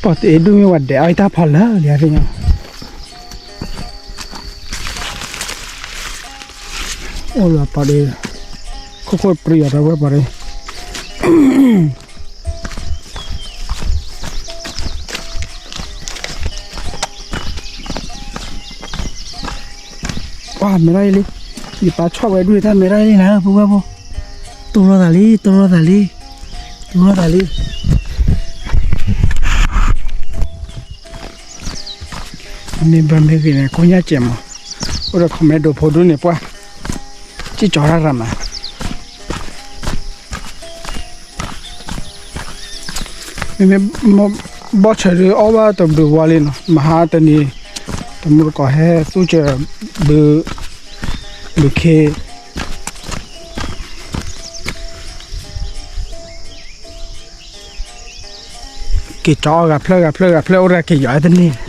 ပှၤတအဲၣ်ဒိၣ်မ့ၢ်ဝဲဒဲးအီၣ်အံၤတၢ်ဖီလၢာ်လံသ့ၣ်ညါ, အိၣ်လီၤပှၤဒီး ခိၣ်ခိၣ်ပြံအီၤဒီးဝဲပှၤဒီး ပှၤမဲထီၣ်အံၤလံ, ယပၢ်ဆီၣ်ဝဲဒၣ်တၢ်မဲထီၣ်အံၤလံနၤ ပုၢ်ဝဲၢ်ဖိ, တိၢ်လီၤသးလံ တိၢ်လီၤသးလံ, တိၢ်လီၤသးလံ, မ့ၢ်ဘၣ်မ့ၢ်ဂ့ၤန့ၣ် ကိညၢ်စဲးမး, အိၣ်ဒီး commando ဖိဒိၣ်န့ၣ်ပှၢ်, စံၣ်ကၠီၤရၣ်ရၣ်မး မ့မ့ၢ် ဘီၣ်ဆၢဒုးအီၣ်ဘၣ်တဘျုးဝါလံနီၤ, မဟါတနံၤ တမူတကိးဟဲသူၣ်စၢၤ ဘုခ့ က့ၤကၠီဂၤဖျၢၣ်ဂၤဖျၢၣ်ဂၤဖျၢၣ် အိၣ်တဂၤက့ၤယီၤတန့ၢ်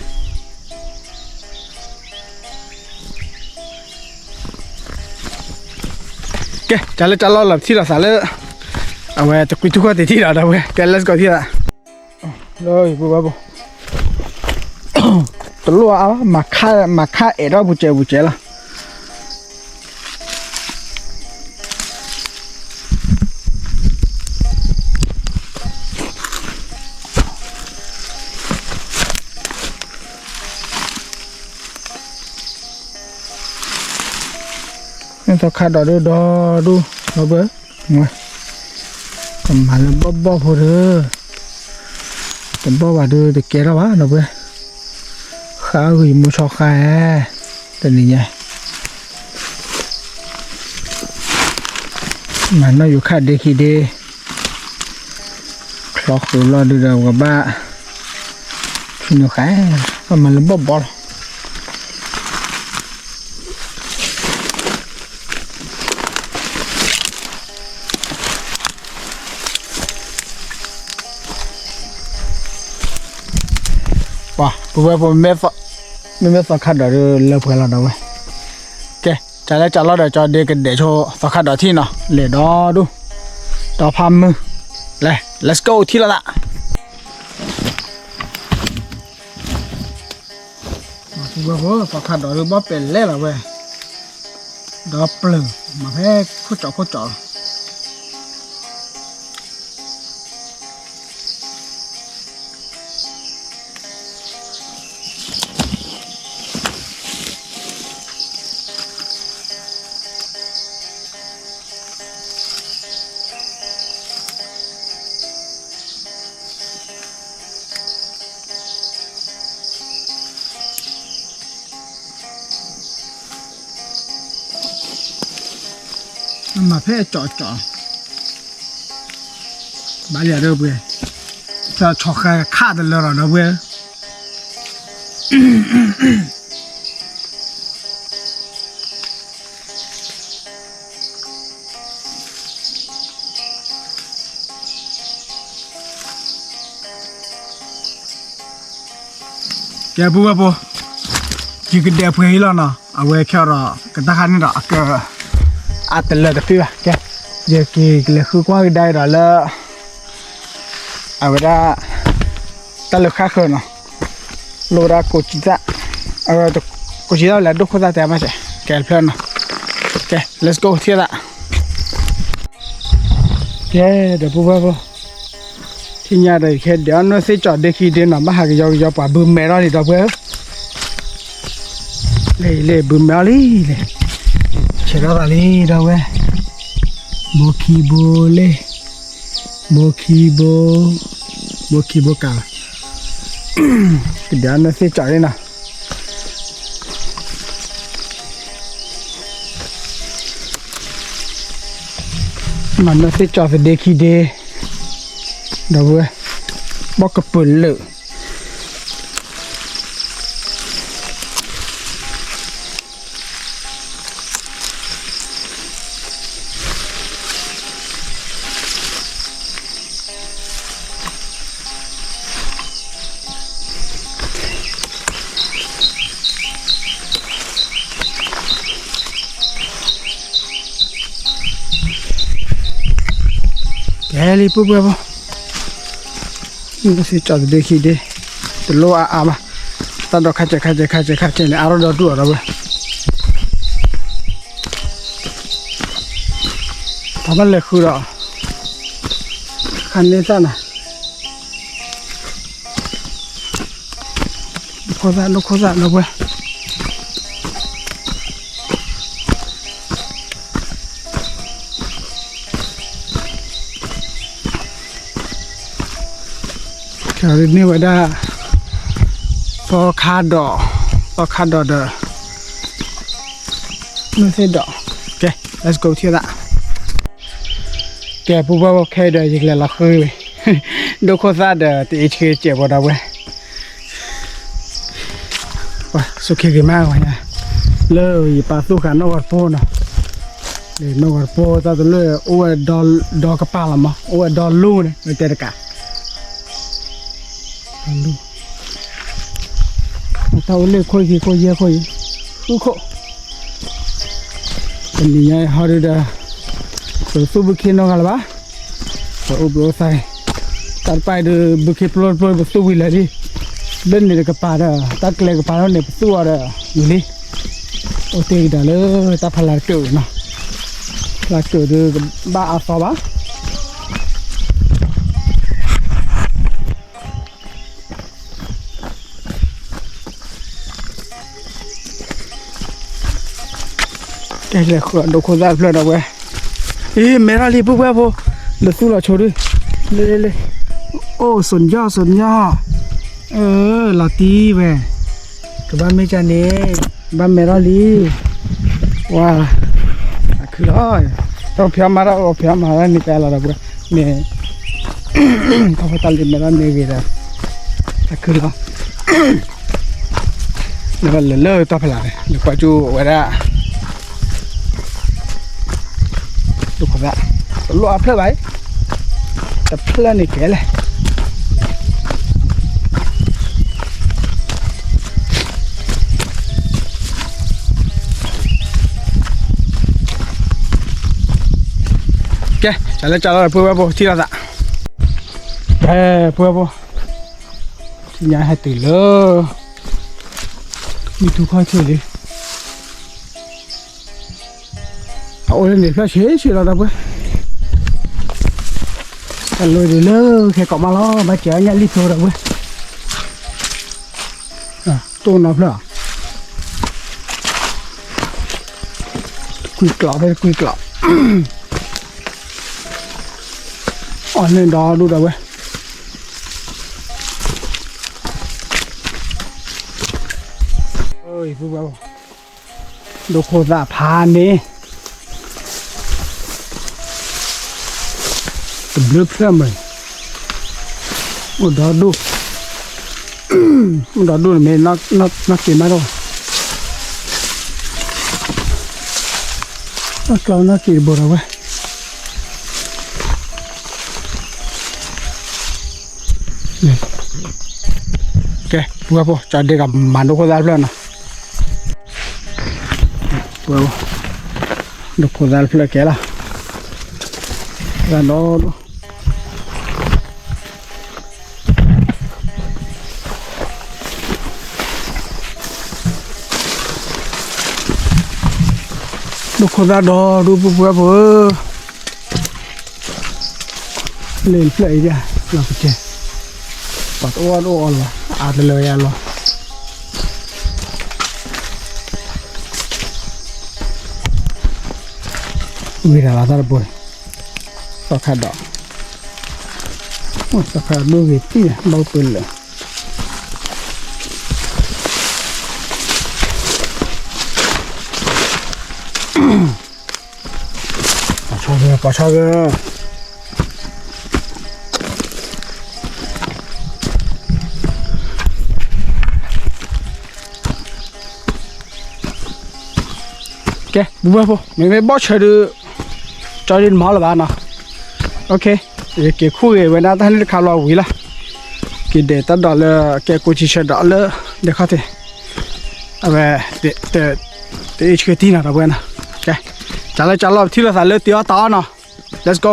ကဲ တၢ်လၢတၢ်လီၢ်လီၤ ပထံၣ်လိာ်သးလၢ အဝဲတကွံထူၣ်ခီၣ်တံၢ်ထံၣ်လီၤဒီးဝဲ ကဲ let's go ထံၣ်သး လၢပူၤဝဲပူၤ တလိၣ်အါဘၣ် မၤခါအဲၣ်ထီၣ်ပူၤစဲးပူၤစဲးလီၤ မ့ၢ်သီခါဒီးဒုဒီဒူၣ် ဒီပုၢ်ဝဲၢ် ကမၤလၢဘီၣ်ဘီၣ်ဖိဒီး တဘီၣ်ဘၣ်ဒုတကဲထီၣ်ဘၣ် ဒီပုၢ်ဝဲၢ် ဃါဂ့ၤမူဆီဃါဧၢ တနံၤညါ မၤနီၣ်ယူၤခါဒ့ခံဒ့ ချီဃုာ်လီၢ်ဒုဒီးပကဘၣ် ဖံနုာ်ဃါ ကမၤလၢဘီၣ်ဘီၣ်လီၤ ပှၤ ပဝဲပမ့ၢ် မ့မ့ၢ်သီခါဒီးလၢပှဲၤလီၤဒီးဝဲ ကဲ တၢ်လၢတၢ်လီၢ်ဒီးကၠီဒ့ကဒဲးဆိသီခါဒီးထံၣ်နီၤ လဲၤဒီဒူၣ် ဒီဖးမုၢ် လဲၤ let's go ထံၣ်လိာ်သး ပဝဲဖိ သီခါဒီးဒုဘီၣ်ပဲာ်လဲၣ်လီၤဝဲ ဒီးပျၢၤ မၤဖဲခိၣ်ကၠီခိၣ်ကၠီလီၤ မၤဖဲအကၠီကၠီ ဘၣ်လံဒီပုၢ်ဝဲၢ် ဆီဃဲခးတလၢလီၤဒီပုၢ်ဝဲၢ် ကဲပုၢ်ဝဲၢ်ဖိ ယကဒဲးပှဲၤအံၤလီၤနီၤ အဝဲခဲအံၤဒီး ကတၢ်ခါန့ၣ်ဒီး အက အတလၢတပ့ၢ်ဘၣ် ကဲ ယက့ၤကလဲၤဃုကွၢ်ကဒါအံၤဒီးလၢ အဝဲဒၣ် တၢ်လၢဃၣ်ဃၢၤနီၤ လိၣ်ဝဲဒၣ်ကိးကံသၣ် အဝဲ ကိးကံသၣ်လၢဒိၣ်ခိၣ်သၣ်တဲမးစဲး ကဲတဖျၢၣ်နီၤ ကဲ let's go ထံၣ်သး ကဲ ဒီပုၢ်ဝဲၢ်ဖိ ထံၣ်ညါဒီး ယကဟဲဒဲးအီၣ်နီၢ်သ့ၣ်ကၠီဒ့ခံဒ့နီၤ ဘၣ်ဟးကယီကယီပှၤဘုမဲထီၣ်လံဒီပုၢ်ဝဲၢ် လၢလၢဘုမဲအီၤလံလဲၣ် ဆဲးထီၣ်သးလံဒီပုၢ်ဝဲၢ် ဘိခံဘိလ့ၣ် ဘိခံဘိ ဘိခံဘိကးလီၤ ကဒဲးအီၣ်နီၢ်သ့ၣ်ကၠီလံနီၤ မၤနီၢ်သ့ၣ်ကၠီသဒ့ခံဒ့ ဒီပုၢ်ဝဲၢ် ဘီၣ်ကပၢၤလၢာ် ကဲလံပုၢ်ဝဲၢ်ဖိ နီၢ်သ့ၣ်ကၠီသဒ့ခံဒ့ တလိၣ်အါအါဘၣ်, တၢ်ဒိးခါစဲးခါစဲးခါစဲးခါစဲးန့ၣ် အါထီၣ်ဒီဒူၣ်အီၤဒီးဝဲ, တၢ်ဘၣ်လဲၤဃုာ်ဒီး ခါန့ၢ်တၢ်နၤ, ဒိခိၣ်သၣ် ဒိခိၣ်သၣ်ဒီးဝဲ န့ၢ်ဝဲဒၣ် သီခါဒီး, သီခါဒီးဒီး မုၢ်သ့ၣ်ဒီး, ကဲ let's go ထံၣ်သး, ကဲ ပူၤဘၣ်ဖိခဲအံၤဒီး ယကလဲၤလီၤဃုဝဲ ဒိခိၣ်သၣ်ဒီး တအ့ၣ်ဆှံစဲးဖိဒီးဝဲ ပှၤစူၢ်က့ၤဂ့ၤမးဝဲညါ, လၢယပာ်သူၣ်ဃာ်နီၢ်ဂီၤတပိၢ်နီၤ, နီၢ်ဂီၤတပိၢ်တၢ်တလၢၢ် အိၣ်ဝဲဒီကပၤလီၤမး အိၣ်ဝဲဒီလူန့ၣ် မ့ၢ်တဲတကး, တၢ်အိၣ်လၢခိၣ်ယံၤခိၣ်ယဲၢ်ခိၣ်ယံၤ, ဃုခိၣ် တနံၤညါအံၤဟီဒုဒီး ပသူၣ်ဘုခ့နီတဂၤလၢၤဘၣ်, ပအိၣ်ဘှံးအိၣ်သါအံၤ, တၢ်တပၣ်အံၤဒီး ဘုခ့ပျိတပျိပသူၣ်ဝံၤလၢာ်လံ, ဘၣ်န့ၣ်တကပၤဒီး တၢ်ကျဲကပၤထီၣ်န့ၣ် ပသူၣ်အီၤဒီး ဝံၤလံ, အိၣ်တ့ၢ်ကဒီးလၢတၢ်ဖးလၢ်တကၢၢ်နီၤ, ဖးလၢ်တကၢၢ်ဒီး ကဘၣ်အါသီဘၣ် ကဲလဲၤဃုာ်ဒိခိၣ်သၣ်တဖျၢၣ်ဒီးဝဲ, အ့ မဲထီၣ်လံ ပုၢ်ဝဲၢ်ဖိ, လၢသူၣ်လီၤဆိဒု, လ့လ့လ့, အိၣ် စူညီၣ် စူညီၣ်, အၢ လီၤတံၢ်ဝဲ, ကဘၣ်မ့ၢ်ကန့ၣ်, ဘၣ်မဲထီၣ်လံ, ဝါ, အခုလီၤ, တၢ်ဖျီမၤတၢ်အိၣ်ဖျီမၤတၢ်န့ၣ်ကဲလီၤဒီးဝဲ, မ့ၢ် ထီၣ်ဖိတၢ်လံမဲထီၣ်န့ၣ်ဂ့ၤဒီး, အခုလီၤ, လၢလၢတၢ်ဖးလၢ်န့ၣ် လၢကွၢ်ကၠူဝဲဒၣ်, ဒိခိၣ်သၣ်, တလိၣ်အဖျၢၣ်ဘၣ်အံၤ, တဖျၢၣ်န့ၣ်ကဲလဲၣ် ကဲ ကၢ်လၢကၢ်လီၤ ပုၢ်ဝဲၢ်ဖိ ထံၣ်လိာ်သး, ကဲ ပုၢ်ဝဲၢ်ဖိ, ထံၣ်ညါဟဲတုၤလၢ မုၢ်ထူခီၣ်ထံးလံ, အအိၣ်လၢန့ၣ်ဖျၢၣ်ဆံးဆံးလီၤ ဒီပုၢ်ဝဲၢ်, တၢ်လီၤဒုးလၢခဲကိးမးလီၤ, ဘၣ်စၢၤညၣ်လံၣ်ဖျိ ဒီပုၢ်ဝဲၢ်, တိၢ်နီၤဖျၢၣ်, တကွံာ်ကျိး ဖဲတကွံာ်ကျိး, အီၣ်န့ၢ်ဒီဒူၣ် ဒီပုၢ်ဝဲၢ်, ပုၢ်ဝဲၢ်, ဒိခိၣ်သၣ်ဖးန့ၣ် တဘျုးဖျၢၣ်မ့ၢ်, အိၣ်ဒီဒူၣ်, အိၣ်ဒီဒူၣ်န့ၣ်မ့ၢ် နီၢ်က့ၤမးဒီး, နီၢ်ကျီနီၢ်က့ၤတဘိ ဒီပုၢ်ဝဲၢ်, ကဲ ပုၢ်ဝဲၢ်ဖိ ကၠီဒ့ကမၤဒိခိၣ်သၣ်တဖျၢၣ်နီၤ, ပုၢ်ဝဲၢ်ဖိ, ဒိခိၣ်သၣ်တဖျၢၣ်ကဲလီၤ, သၣ်ဒီဒူၣ် ဒိခိၣ်သၣ်ဒီဒူၣ် ပုၢ်ဝဲၢ်ဖိဧၢ, လ့ၣ်တဖျၢၣ်အံၤဒၣ် လီၤကစဲ, ပှၤတအိၣ်အီၣ်တအိၣ်အီလၢၤဘၣ်, အါတလၢယလီၤ, ဝံၤတၢ်လီၤတၢ်တဘိ, သီခါဒီး, သီခါဒိၣ်ဂ့ၤတံၢ် ဘၣ်ပလၢာ် ပှၤဆီဂၢၢ် ပှၤဆီဂၢၢ်, ကဲ ပုၢ်ဝဲၢ်ဖိ မ့မ့ၢ်ဘီၣ်ဆၢဒုး ကၠီဒ့တမၤလၢၤဘၣ်နီၤ, ယက့ၤခူၣ်ဂ့ၤဝဲဒၣ်တၢ်န့ၣ်တခါလီၤဝံၤလီၤ, က့ၤဒဲးတၢ်ဒိးလၢ ကဲကိးဆံဆၢဒီးလၢ ဒဲခီၣ်ထံး, အဝဲ တအ့ၣ်ဆှၢတံၢ်နီၤ ဒီပုၢ်ဝဲၢ်နီၤ, ကဲ ကၢ်လၢကၢ်လီၤ ပထံၣ်လိာ်သးလၢတ့အီၣ်တၢ်အီၣ်နီၤ, let's go.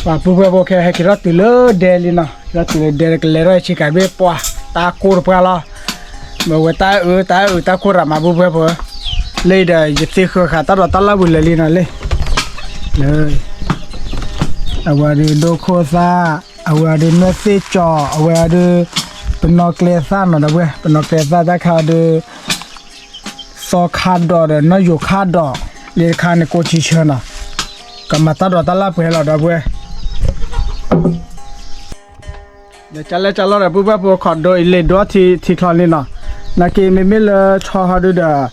ပှၤပုၢ်ဝဲၢ်ဖိခဲ ဟဲက့ၤထီၣ်တုၤလၢဒဲလံနီၤ, က့ၤထီၣ်တုၤလၢဒဲ ကလဲၤထီၣ်ဆံကၤဘ့ၣ်ပှၢ် တၢ်ကိၢ်တပှၢ်လီၤ. မ့ၢ်ဝဲတၢ်အၢ တၢ်အၢတၢ်ကိၢ်ရၤမး ပုၢ်ဝဲၢ်ဖိ, လၢအံၤဒီး ယသ့ဃၢၤဃာ်တၢ်ဒိးတၢ်လၢ်ဝံၤလၢာ်လံနီၤလံ. လၢ အဝဲဒုးဒိခိၣ်သၣ်, အဝဲဒုးနွဲၣ်သ့ၣ်ကၠီၤ, အဝဲဒုး ပနီၣ်ကျဲသၣ်နီၤ ဒီပုၢ်ဝဲၢ်, ပနီၣ်ကျဲသၣ်တၢ်ခါဒုး သီခါဒီးဒီးနီၣ်ယိၤခါဒီး လၢတခါန့ၣ်ကိးဆံဆၢနီၤ, ကမၤတၢ်ဒိးတၢ်လၢ်ပှဲၤလီၤ ဒီပုၢ်ဝဲၢ်. ဒီးကလဲကလီဒီး ပုၢ်ဝဲၢ်ဖိ ခိးဒိအံၤလံာ်ဒိထံထံချီလံနီၤ, နာ်က့မ့မ့ၢ်လၢဆီဟီဒုဒီး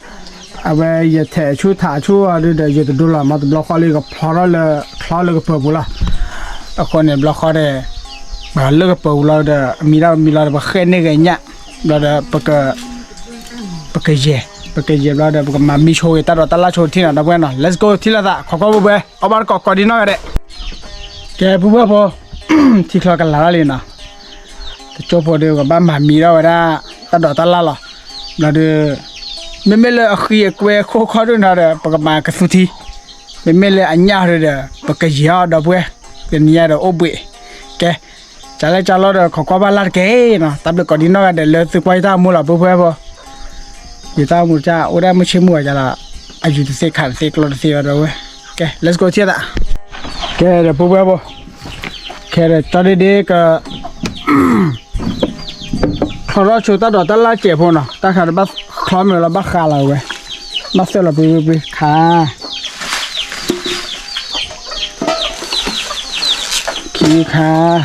အဝဲယထဲးဆူၣ်ထးဆူၣ်ဟီဒုဒီး ယတဒိလီၤမး တဘျီဃီလၢယကဖျီထီၣ်လၢချီလၢကပၢၤပူၤလီၤ. အဃိန့ၣ် ဘျီဃီဒီး ပှၤလၢကပၢၤပူၤလီၤဒီး အမံၤဒၣ်မံၤလီၤဒီး ပဃဲန့ၢ်ဂ့ၤညၣ် ဘျီဒီး ပကယဲၢ် ပကယဲၢ်ဘျီဒီး ပကမၤမံဆိဂ့ၤ တၢ်ဒိးတၢ်လၢ်ဆိထံၣ်နီၤ ဒီပုၢ်ဝဲၢ်နီၤ. Let's go ထံၣ်လိာ်သး ခိးကွၢ် ပုၢ်ဝဲၢ်, အီၣ်ဘၣ်တကိးကိးဒံနီၢ်ဂၤဒဲး. ကဲ ပုၢ်ဝဲၢ်ဖိ, ထံချီကလၤထီၣ်လံနီၤ, တကၠိဖိဒီး ကဘၣ်မၤမံထီၣ်ဝဲဒၣ် တၢ်ဒိးတၢ်လၢ်လီၤ. ဘျီဒီး မ့မ့ၢ်လၢအဃံအကွဲခိၣ်ခီဒုနီၤဒီး ပကမၤကသူထံ, မ့မ့ၢ်လၢအညၣ်ဟီဒုဒီး ပကယဲၢ်အီၤ ဒီပုၢ်ဝဲၢ်, ကနံၤညါဒီးအိၣ်ဘှံး. ကဲ ကလဲကလီဒီး ခိးကွၢ်ဘၣ်လၢ်တက့ၢ်နီၤ, တၢ်ဘျုးကိးဒံနီၢ်ဂၤဒဲးလၢသုကွၢ်ယတၢ်အိၣ်မူလီၤ ပုၢ်ဝဲၢ်ဖိ. ယတၢ်အိၣ်မူတၢ်အိၣ်ဒၣ်မုၢ်ဆ့ၣ်မုၢ်ဂီၤယလီၤ, အယူၤတသ့ခးတသ့ကျီတသ့ဘၣ် ဒီပုၢ်ဝဲၢ်. ကဲ let's go ထံၣ်သး. ကဲ ဒီပုၢ်ဝဲၢ်ဖိ, ခဲဒီးကၠီဒ့ဒ့က ချီထီၣ်ဆိတၢ်ဒိးတၢ်လၢ်စဲးဖိနီၤ, တၢ်ခါဒီးဘၣ်ချီမ့ၢ်လီၤ ဘၣ်ဃးလီၤဝဲ, ဘၣ်သၢလီၤ ပှ့ၤပှ့ၤပှ့ၤ ခါ ခံခါ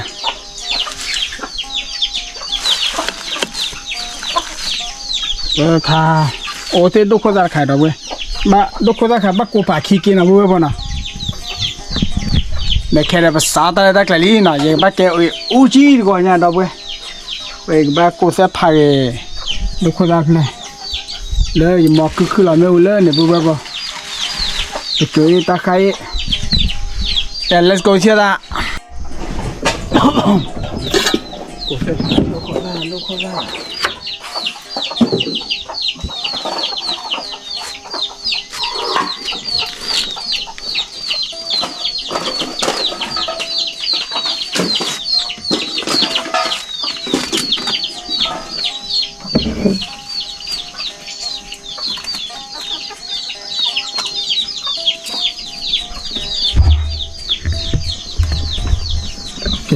ခါ, အိၣ်သ့ၣ်ဒိၣ်ခိၣ်သၣ်တခါ ဒီပုၢ်ဝဲၢ်, ဘၣ်ဒိၣ်ခိၣ်သၣ်တခါ ဘၣ်ကိးဖးခံက့နီၤ ပုၢ်ဝဲၢ်ဖိနီၤ. ဒီးခဲဒီးပစးတၢ်ရဲၣ်တၢ်ကျဲၤလံနီၤ, ယကဘၣ်ကဲအူကၠံတဂီၤညါ ဒီပုၢ်ဝဲၢ်, ဝဲကဘၣ်ကိးသၣ်ဖးဂ့ၤ ဒိၣ်ခိၣ်သၣ်ဖျဲၣ် လၢယမီၤခုၣ်ခုၣ်လီၤမ့ၣ်အူလၢန့ၣ် ပုၢ်ဝဲၢ်ဖိ, ပကၠိအ့ၣ်တၢ်ဃါအ့ၣ်, ကဲ let's go ထံၣ်သး.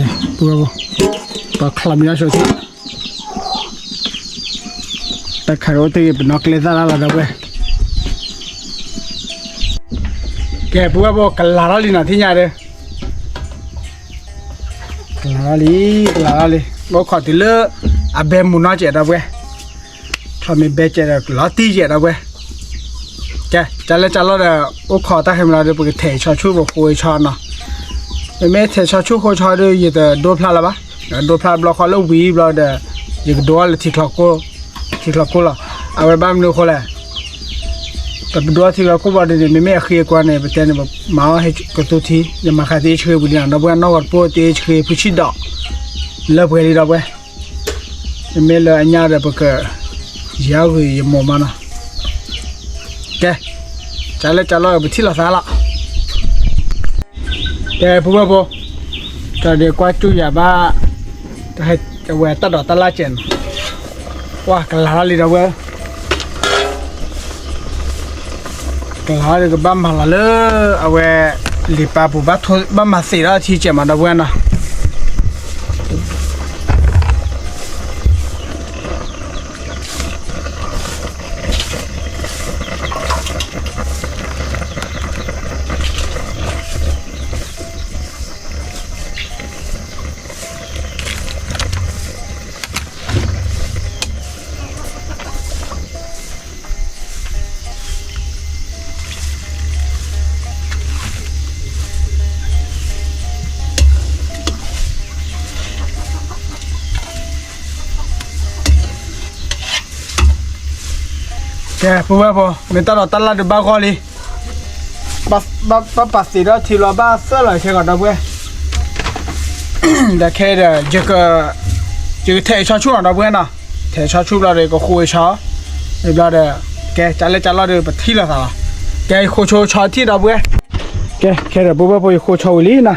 ကဲ ပုၢ်ဝဲၢ်ဖိ, ပချီမံၤအဆိထံၣ်, တၢ်ခါအိၣ်တ့ၢ်ဂ့ၤ ပနီၣ်ကျဲသၣ်လၢ်လီၤ ဒီပုၢ်ဝဲၢ်. ကဲ ပုၢ်ဝဲၢ်ဖိ ကလၤထီၣ်လံနီၤ ထံၣ်ညါဒီး ကလၤထီၣ်လံ ကလၤထီၣ်လံ, အိၣ်ခိးတုၤလၢ အဘဲမုာ်နီၢ်စဲး ဒီပုၢ်ဝဲၢ်, ချီမ့ၢ်ဘဲစဲးဒီး လီၤတံၢ်စဲး ဒီပုၢ်ဝဲၢ်. ကဲ ကလဲကလီဒီး အိၣ်ခိးတၢ်ဟဲမုာ်လီၤဒီး ပကထဲးဆီဆူၣ် ပဃိဆီနီၤ, မ့မ့ၢ်ထဲးဆီဆူၣ်ဃိဆီဒီး ယတဒိဖျါလၢၤဘၣ်, ဒိဖျါဘျီဃီလၢဝံၤဘျီဒီး ယကဒိအီၤလၢထံချီ ထံချီခိၣ်လီၤ. အဝဲဘၣ်မနုၤအဃိလဲၣ်, ပကဒိအီၤထံချီခိၣ်ဘျီဒီးန့ၣ် မ့မ့ၢ်အဃံအကွဲန့ၣ် ပတဲန့ၣ် ပမၤအီၤဟဲကသူထံ, ယမၤဃးတ့ၢ်ဆှ့ပူၤလံနီၤ ဒီပုၢ်ဝဲၢ်, နီၢ်ဂီၤတပိၢ်တ့ၢ်ဆှ့ဖုဆံၣ်ဒီး လၢပှဲၤလံ ဒီပုၢ်ဝဲၢ်. မ့မ့ၢ်လၢအညၣ်ဒီး ပက ယၤဂ့ၤယမိၢ်မးနီၤ. ကဲ ကလဲကလီဒီး ပထံၣ်လိာ်သးလီၤ. ကဲ ပုၢ်ဝဲၢ်ဖိ, တၢ်ဒုးကွၢ်စူၣ်ယၤဘၣ်, တၢ်ဟဲဝဲတၢ်ဒိးတၢ်လၢ်စဲးနီၤ, ပှၤကလၤထီၣ်လံ ဒီပုၢ်ဝဲၢ်, ကလၤထီၣ်ဒီး ကဘၣ်မၤလီၤလၢ အဝဲ လံာ်ပာ်ပူၤ ဘၣ်မၤသ့ၣ်ထီၣ်ထံစဲးမး ဒီပုၢ်ဝဲၢ်နီၤ. ကဲ ပုၢ်ဝဲၢ်ဖိ, မ့ၢ်တၢ်ဒိးတၢ်လၢ်ဒုးဘၣ်ဂီၢ်လံ, ဘၣ်ပာ်သ့ၣ်ထီၣ်ထံလီၤ ဘၣ်သၢလီၤခဲဂီၤ ဒီပုၢ်ဝဲၢ်, ဒီးခဲဒီး ယကထဲးဆီဆူၣ်နီၤ ဒီပုၢ်ဝဲၢ်နီၤ, ထဲးဆီဆူၣ်ဘျီဒီး ကဃိဆီ, ဘျီဒီး ကဲ ကလဲကလီဒီး ပထံၣ်လိာ်သးလီၤ. ကဲ ယဃိဆိဆီထံၣ် ဒီပုၢ်ဝဲၢ်, ကဲ ခဲဒီး ပုၢ်ဝဲၢ်ဖိ ယဃိဆီဝံၤလံနီၤ.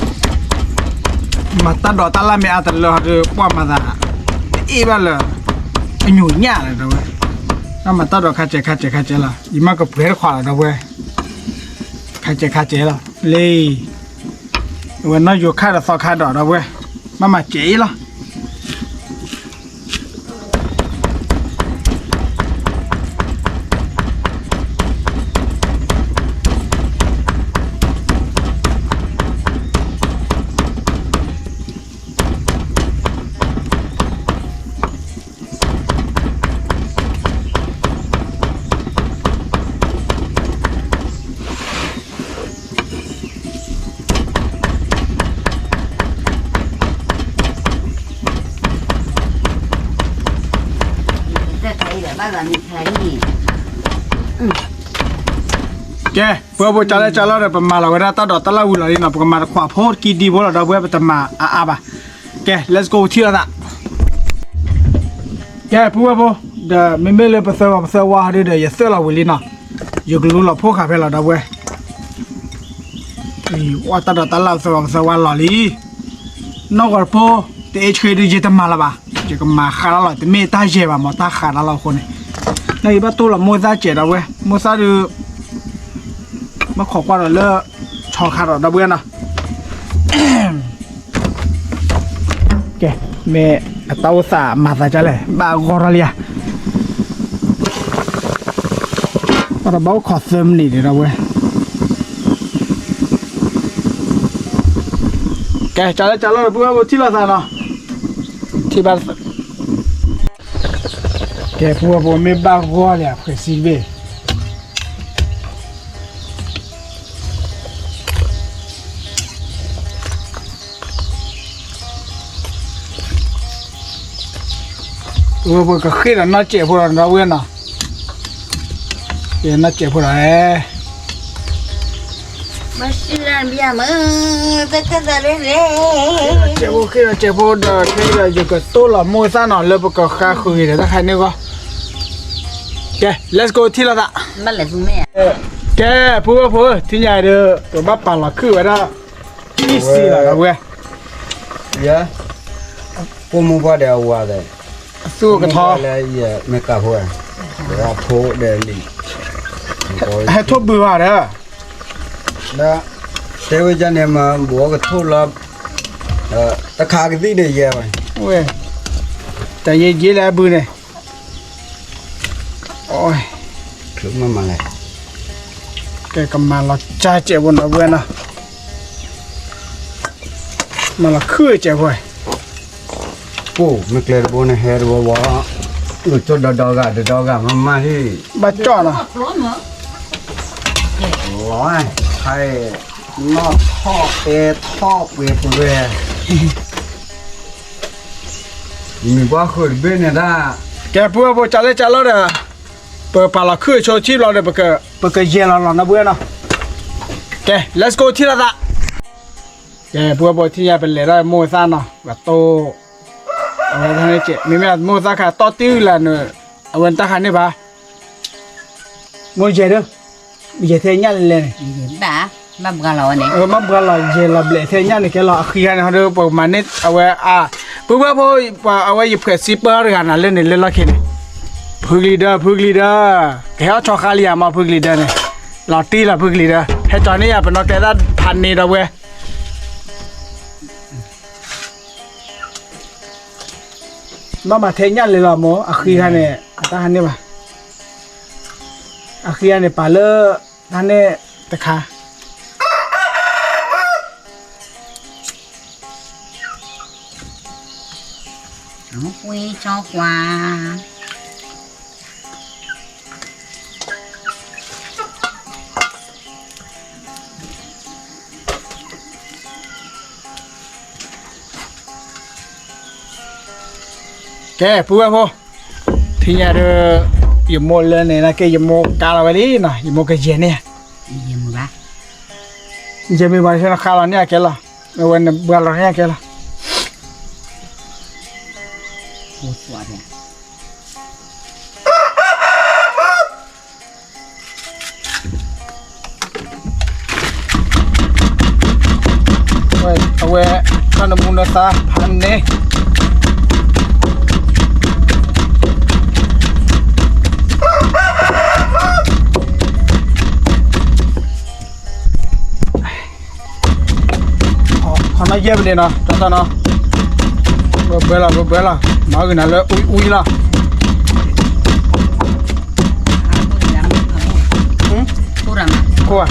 တၢ်ဒိးတၢ်လၢ်မ့ၢ်အါတလၢဟီဒီး ပှၢ်မၤသး တအ့ၣ်ဘၣ်လၢ အညိးညၣ်လီၤ ဒီပုၢ်ဝဲၢ်, တၢ်မၤတၢ်ဒိးခါစဲးခါစဲးခါစဲးလီၤ, ယမၤကပှဲၤတခွးလီၤ ဒီပုၢ်ဝဲၢ်, ခါစဲးခါစဲးလီၤ လၢ အဝဲနီၢ်ယိၤခါဒီးသီခါဒီး ဒီပုၢ်ဝဲၢ်, မၤမၤစဲးအံၤလီၤ. ကဲ ပုၢ်ဖိ ကၢ်လၢကၢ်လီၤဒီး ပမၤလီၤဝဲဒၣ်တၢ်ဒိးတၢ်လၢ်ဝံၤလီၤလံနီၤ, ပကမၤတခွးဖိတကံဒံဖိလီၤ ဒီပုၢ်ဝဲၢ်, ပတမၤအါအါဘၣ်. ကဲ let's go ထံၣ်လိာ်သး. ကဲ ပုၢ်ဝဲၢ်ဖိ, ဒီးမ့မ့ၢ်လၢပသၢဝီပသၢဝါဟီဒုဒီး ယသၢလီၤဝံၤလံနီၤ, ယကလူလီၤဖိဃာ်ဖဲလီၤ ဒီပုၢ်ဝဲၢ်. ဝဲတၢ်ဒိးတၢ်လၢ်ပသၢဝီပသၢဝါလီၤလံ, နီၢ်ကီၢ်တဖိ, တအ့ၣ်ဆှ့ဒုးယတမၤလၢၤဘၣ်, ယကမၤဃးတၢ်လီၤ, တမ့ၢ်တၢ်ယဲၢ်ဘၣ်မး တၢ်ဃးတၢ်လီၤအဃိန့ၣ်, နဂ့ၤဘၣ်တိၢ်လီၤမိၢ်သၣ်စဲး ဒီပုၢ်ဝဲၢ်, မိၢ်သၣ်ဒုး ဘၣ်ခိးကွၢ်ဒီးလၢ ဆီခါဒီး ဒီပုၢ်ဝဲၢ်နီၤ. ကဲ မ့ၢ်အတၢ်အိၣ်သးမၤသးဒ်လဲၣ်, ဘၣ်ဂီၢ်ထီၣ်လံဧါ. ဘၣ်တဘၣ်အိၣ်ခိးသၢမံးနံးန့ၣ် ဒီပုၢ်ဝဲၢ်. ကဲ ကၢ်လၢကၢ်လီၤဒီး ပုၢ်ဝဲၢ်ဖိ ထံၣ်လိာ်သးနီၤ, ထံၣ်ဘၣ် ကဲ ပုၢ်ဝဲၢ်ဖိ မ့ၢ်ဘၣ်ဂီၢ်လံဧါ ဖှဲးစံတဘ့ၣ်. ပုၢ်ဝဲၢ်ဖိ ကဃ့ၢ်ဒီးနီၢ်စဲးဖိဒီး ဒီပုၢ်ဝဲၢ်နီၤ, ကဲ နီၢ်စဲးဖိဒီး မၤစၢၤဒၣ်မ့ၢ်မ့ၢ်, တၢ်ခၢၣ်သးလၢန့ၣ်, စဲးဖိ ဃ့ၢ်ဒီးစဲးဖိဒီး ခဲအံၤဒီး ယကတိၢ်လီၤမိၢ်သၣ်နီၤ လၢပကဃါဃုာ်ဂ့ၤဒီး တၢ်ခါန့ၣ်ဂီၢ်. ကဲ let's go ထံၣ်လိာ်သး. ကဲ ပုၢ်ဝဲၢ်ဖိ ထံၣ်ညါဒီး ပဘၣ်ပာ်လီၤခုၣ်ဝဲဒၣ် အံၣ်စံလီၤ ဒီပုၢ်ဝဲၢ်. ယဲ ကိၣ်မိၢ်ပှၢ်ဒီးအဝၤဒီး အသူၣ်ကထီ လၢယမဲာ်ကးဖိ, ဖိဒီးလံ, ဟဲထိၣ်ဘုးဘၣ်ဒီး လၢ တဲဝဲဒ်န့ၣ် မ့ၢ်ဘှီကထိၣ်လီၤ, တခါကသံၣ်န့ၣ်ယဲဝဲ, ဝဲ, တၢ်ယဲယဲလၢအဘုန့ၣ်, အိ, ကဲ ကမၤလီၤကၢ်စဲးဖိနီၤ ပုၢ်ဝဲၢ်နီၤ, မၤလီၤခုၣ်စဲးဖိ, ပူၤ မ့ၢ်ကျဲတဘိန့ၣ် ဟဲတဘိဘၣ်, အိၣ်ကၠီဒီဒီဂၤ ဒီဒီဂၤမးမးဟ့ၣ်, ဘၣ်ကၠီနီၤ, လီၤ, ဟဲ, နီၢ်ထီၣ်ပဲထီၣ်ပှဲၤပှဲၤ, ယမ့ၢ်ပှၤဃုာ်တဘ့ၣ်န့ၣ်ဒၣ်, ကဲ ပုၢ်ဝဲၢ်ဖိ ကၢ်လၢကၢ်လီၤဒီး, ပပာ်လီၤခုၣ်ဆိထံဘျီဒီး ပကယဲၢ်လီၤလီၤနီၤ ပုၢ်ဝဲၢ်နီၤ, ကဲ let's go ထံၣ်လိာ်သး. ကဲ ပုၢ်ဝဲၢ်ဖိ ထံၣ်ညါပလဲၤဒၣ်မိၢ်သၣ်နီၤ ပတိၢ်, အဝဲတၢ်န့ၣ်ကဲ မ့မ့ၢ်မိၢ်သၣ်ခါတီၢ်တံၢ်လၢနုာ်, အဝဲတၢ်ခါန့ၣ်ဘၣ်, မိၢ်ယဲၢ်ဒီး, ယဲၢ်ထဲညၣ်လဲၣ်န့ၣ်, ဘၣ်ဘှါလီၤဝဲန့ၣ်, ဘၣ်ဘှါလီၤ ယဲၢ်လီၤဘျဲၣ်ထဲညၣ်န့ၣ် ကဲလီၤအဃံဂၤန့ၣ် ဟီဒီးပမၤန့ၢ်အဝဲအါ, ပုၢ်ဝဲၢ်ဖိ, အဝဲယဖှဲးစံပၢတဂၤနၤလၢန့ၣ်လၢလီၢ်ခံန့ၣ်, ဖုကလံၤဒၢ ဖုကလံၤဒၢ, ကဟဲအီၣ်ဆီဃါလံဧါမး ဖုကလံၤဒၢန့ၣ်, လီၤတံၢ်လီၤ ဖုကလံၤဒၢ, ဟဲကၠီၤန့ၢ်ယၤ ပနီၢ်ကျဲသၣ်ဖးန့ၢ်ဒီးဝဲ ဘၣ်မၤထဲညၣ်လဲၣ်လီၤမိၢ်, အဃံဂၤန့ၣ် အတၢ်ဟးန့ၢ်ဘၣ်, အဃံဂၤန့ၣ် ပာ်လၢ တၢ်န့ၣ်တခါ ကွၢ်, ကဲ ပုၢ်ဝဲၢ်ဖိ, ထံၣ်ညါဒီး, ယမိၢ်လၢန့ၣ် နကဲ ယမိၢ်ကါလီၤဝဲလံနီၤ, ယမိၢ်ကယဲၢ်န့ၣ်, ယဲၢ်မ့ၢ်ဘၣ်, ယဲၢ်မ့ၢ်ဘၣ် နဃါလီၤန့ၢ်အကဲလီၤ, အဝဲန့ၣ်ဘှါလီၤန့ၢ်အကဲလီၤ. အဝဲ, နမူနသါဖးန့ၣ် ခီနီၣ်ယဲၢ်ပဒ့နီၤ တၢ်တၢ်နီၤ ဘၢဘၢလီၤ ဘၢဘၢလီၤ မၤဂ့ၤနၤလၢအူအူလီၤ ကိၢ်ဧါ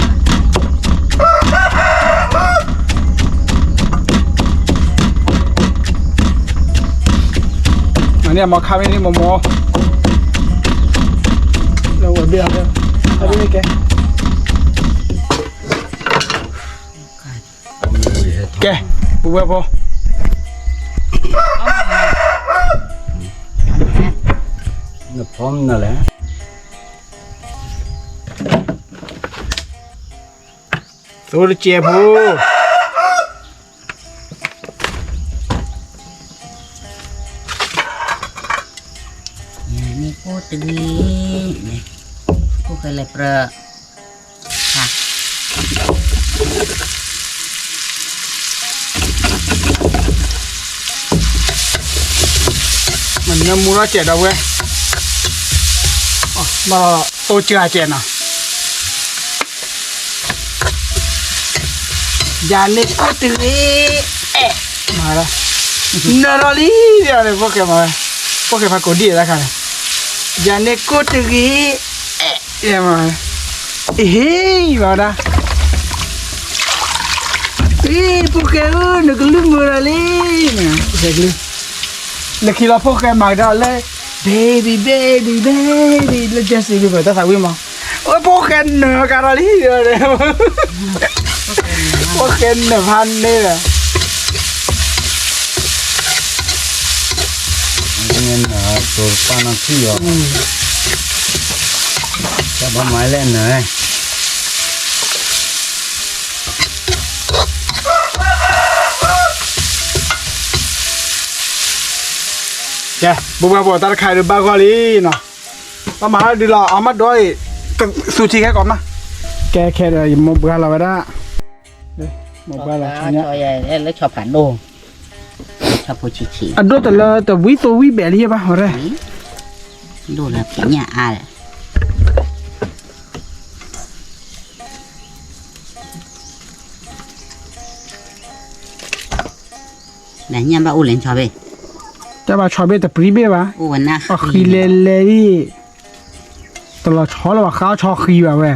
မၤန့ၢ်အမီၤခါမ့ၢ်န့ၣ်မီၤမီၤ လၢဝဲဘ့ၣ်အီၤလၢ အဘ့ၣ်ကဲ ကဲ ပုၢ်ဝဲၢ်ဖိ နဖီမနုၤလဲၣ် သိတကဲးဖိ ယၤန့ၣ်ကိၢ်တဂ့ၤ, ကိၢ်ဃဲလဲၣ်ပြၢ, မနၢမူထီၣ်စဲးဒီးဝဲ, ဘၣ်သိကၢ်စဲးနီၤ, ယၤန့ၣ်ကိၢ်တဂ့ၤ, အဲၣ်, မၤ, နၢၤထီၣ်လံ, ဖိၣ်ဃဲမၤဝဲ, ဖိၣ်ဃဲဖးကိးဒံၣ်တခါန့ၣ်, ယၤန့ၣ်ကိၢ်တဂ့ၤ, အဲၣ်, ဟ့ၣ်, မၤဝဲဒၣ်, အ့ ဖိၣ်ဃဲဧၢ နကလုၢ်မုာ်ဒီးလံ, ဖိၣ်ဃဲကလုၢ်, လၢခံလီၤဖိၣ်ဃဲမၤကဒီးလၢ baby baby baby လၢ Justin Bieber တၢ်သးဝံၣ်မး, အဖိၣ်ဃဲနၢၤကဒီးလံ, ဖိၣ်ဃဲနၢၤဖးန့ၣ်ဒီး နၢၤတိၤပၢ်နီၢ်ထံၣ်အီၤ, တၢ်ဘၣ်မၤလဲၣ်နၢၤ, ကဲ ပဝဲပှၤတၢ်တခါဒုးဘၣ်ဂီၢ်လံနီၤ, ဘၣ်မၤဒုးလီၤ အမၤဒိးအံၤ, သူထံခဲကိးမး, ကဲခဲဒီး ယမိၢ်ဘှါလီၤဝဲဒၣ်, မိၢ်ဘှါလီၤ လၢဆီဖးဒိၣ်, အဒိၣ်တလၢတဝံသိဝံဘဲးလံဘၣ် ဟီရဲ, ဒိၣ်လၢဖံးညၣ်အါဒီး နညၣ်ဘၣ်အိၣ်လဲၣ်ဆီဘ့ၣ်, တၢ်ဘၣ်ဆီဘ့ၣ်တပြံဘ့ၣ်ဘၣ်, အဃံလဲၤလဲၤအံၤ, တလီၤဆီလၢၤဘၣ် ဃါအီၣ်ဆီဃံဘၣ်ဝဲ,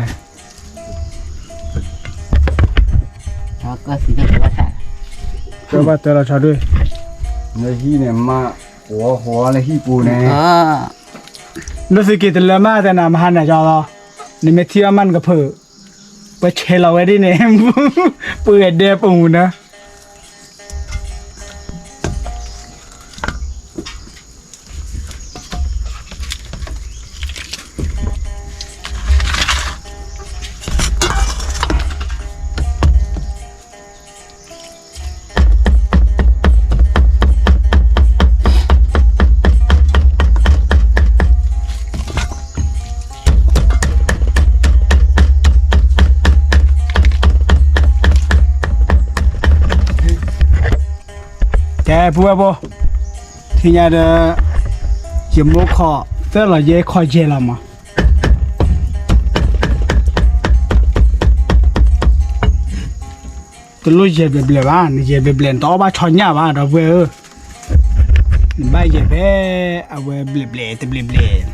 ကဘၣ်တၢ်လီၤဆီဒၣ်, နဟံၣ်န့ၣ်မး, ဃီဃီလၢဟံၣ်ပူၤန့ၣ်, လၢသုက့ၤတလၢမးတဲနၤ မဟါန့ၣ်ကီလီၤ, နမ့ၢ်ထံၣ်အီၣ်မးနကဖုး, ပဆဲးလီၤဝဲဒ်န့ၣ်, ပှၤဒဲပူၤနၤ ကဲ ပုၢ်ဝဲၢ်ဖိ, ထံၣ်ညါဒီး, ယမိၢ်ခီၣ်သၢလီၤယဲခီၣ်ယဲၢ်လီၤမး, တလိၣ်ယဲၢ်ဘျဲၣ်ဘျဲၣ်ဘၣ်, နယဲၢ်ဘျဲၣ်ဘျဲၣ် နတအီၣ်ဘၣ်ဆီညၣ်ဘၣ် ဒီပုၢ်ဝဲၢ်ဧၢ, နဘၣ်ယဲၢ်ဖဲအဝဲဘျဲၣ်ဘျဲၣ်တဘျဲၣ်ဘျဲၣ်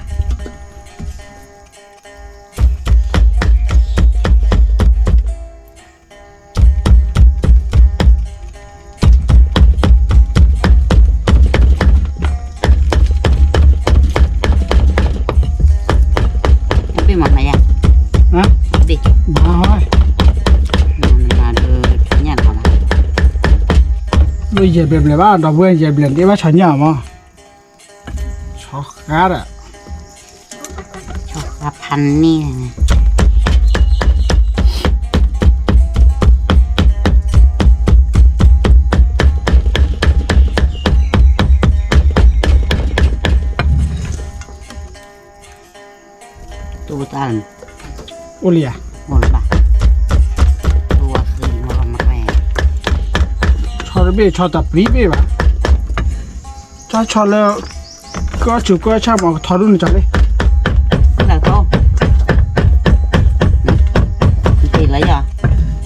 ဘ့ၣ်မၤနၤယၤ, ဘ့ၣ်, မၤ, မၤဒုးညၣ်လီၤ, လၢယဲၢ်ဘျဲၣ်ဘျဲၣ်ဘၣ် ဒီပုၢ်ဝဲၢ် ယဲၢ်ဘျဲၣ်တအီၣ်ဘၣ်ဆီညၣ်မး, ဆီဃါဒီး, ဆီဃါဖးန့ၣ် တၢ်, အိၣ်လံဧါ, အိၣ်လၢၤဘၣ်, ဆီ တဘ့ၣ်ဆီတပျံၤဘ့ၣ်ဘၣ်, ဆီဆီလၢ ကီဆူၣ်ကီဆၣ်မ့ၢ်ကထီဒိၣ်န့ၣ်ကၠီလံ, လၢထီ, နခွဲးလီၤယၤ,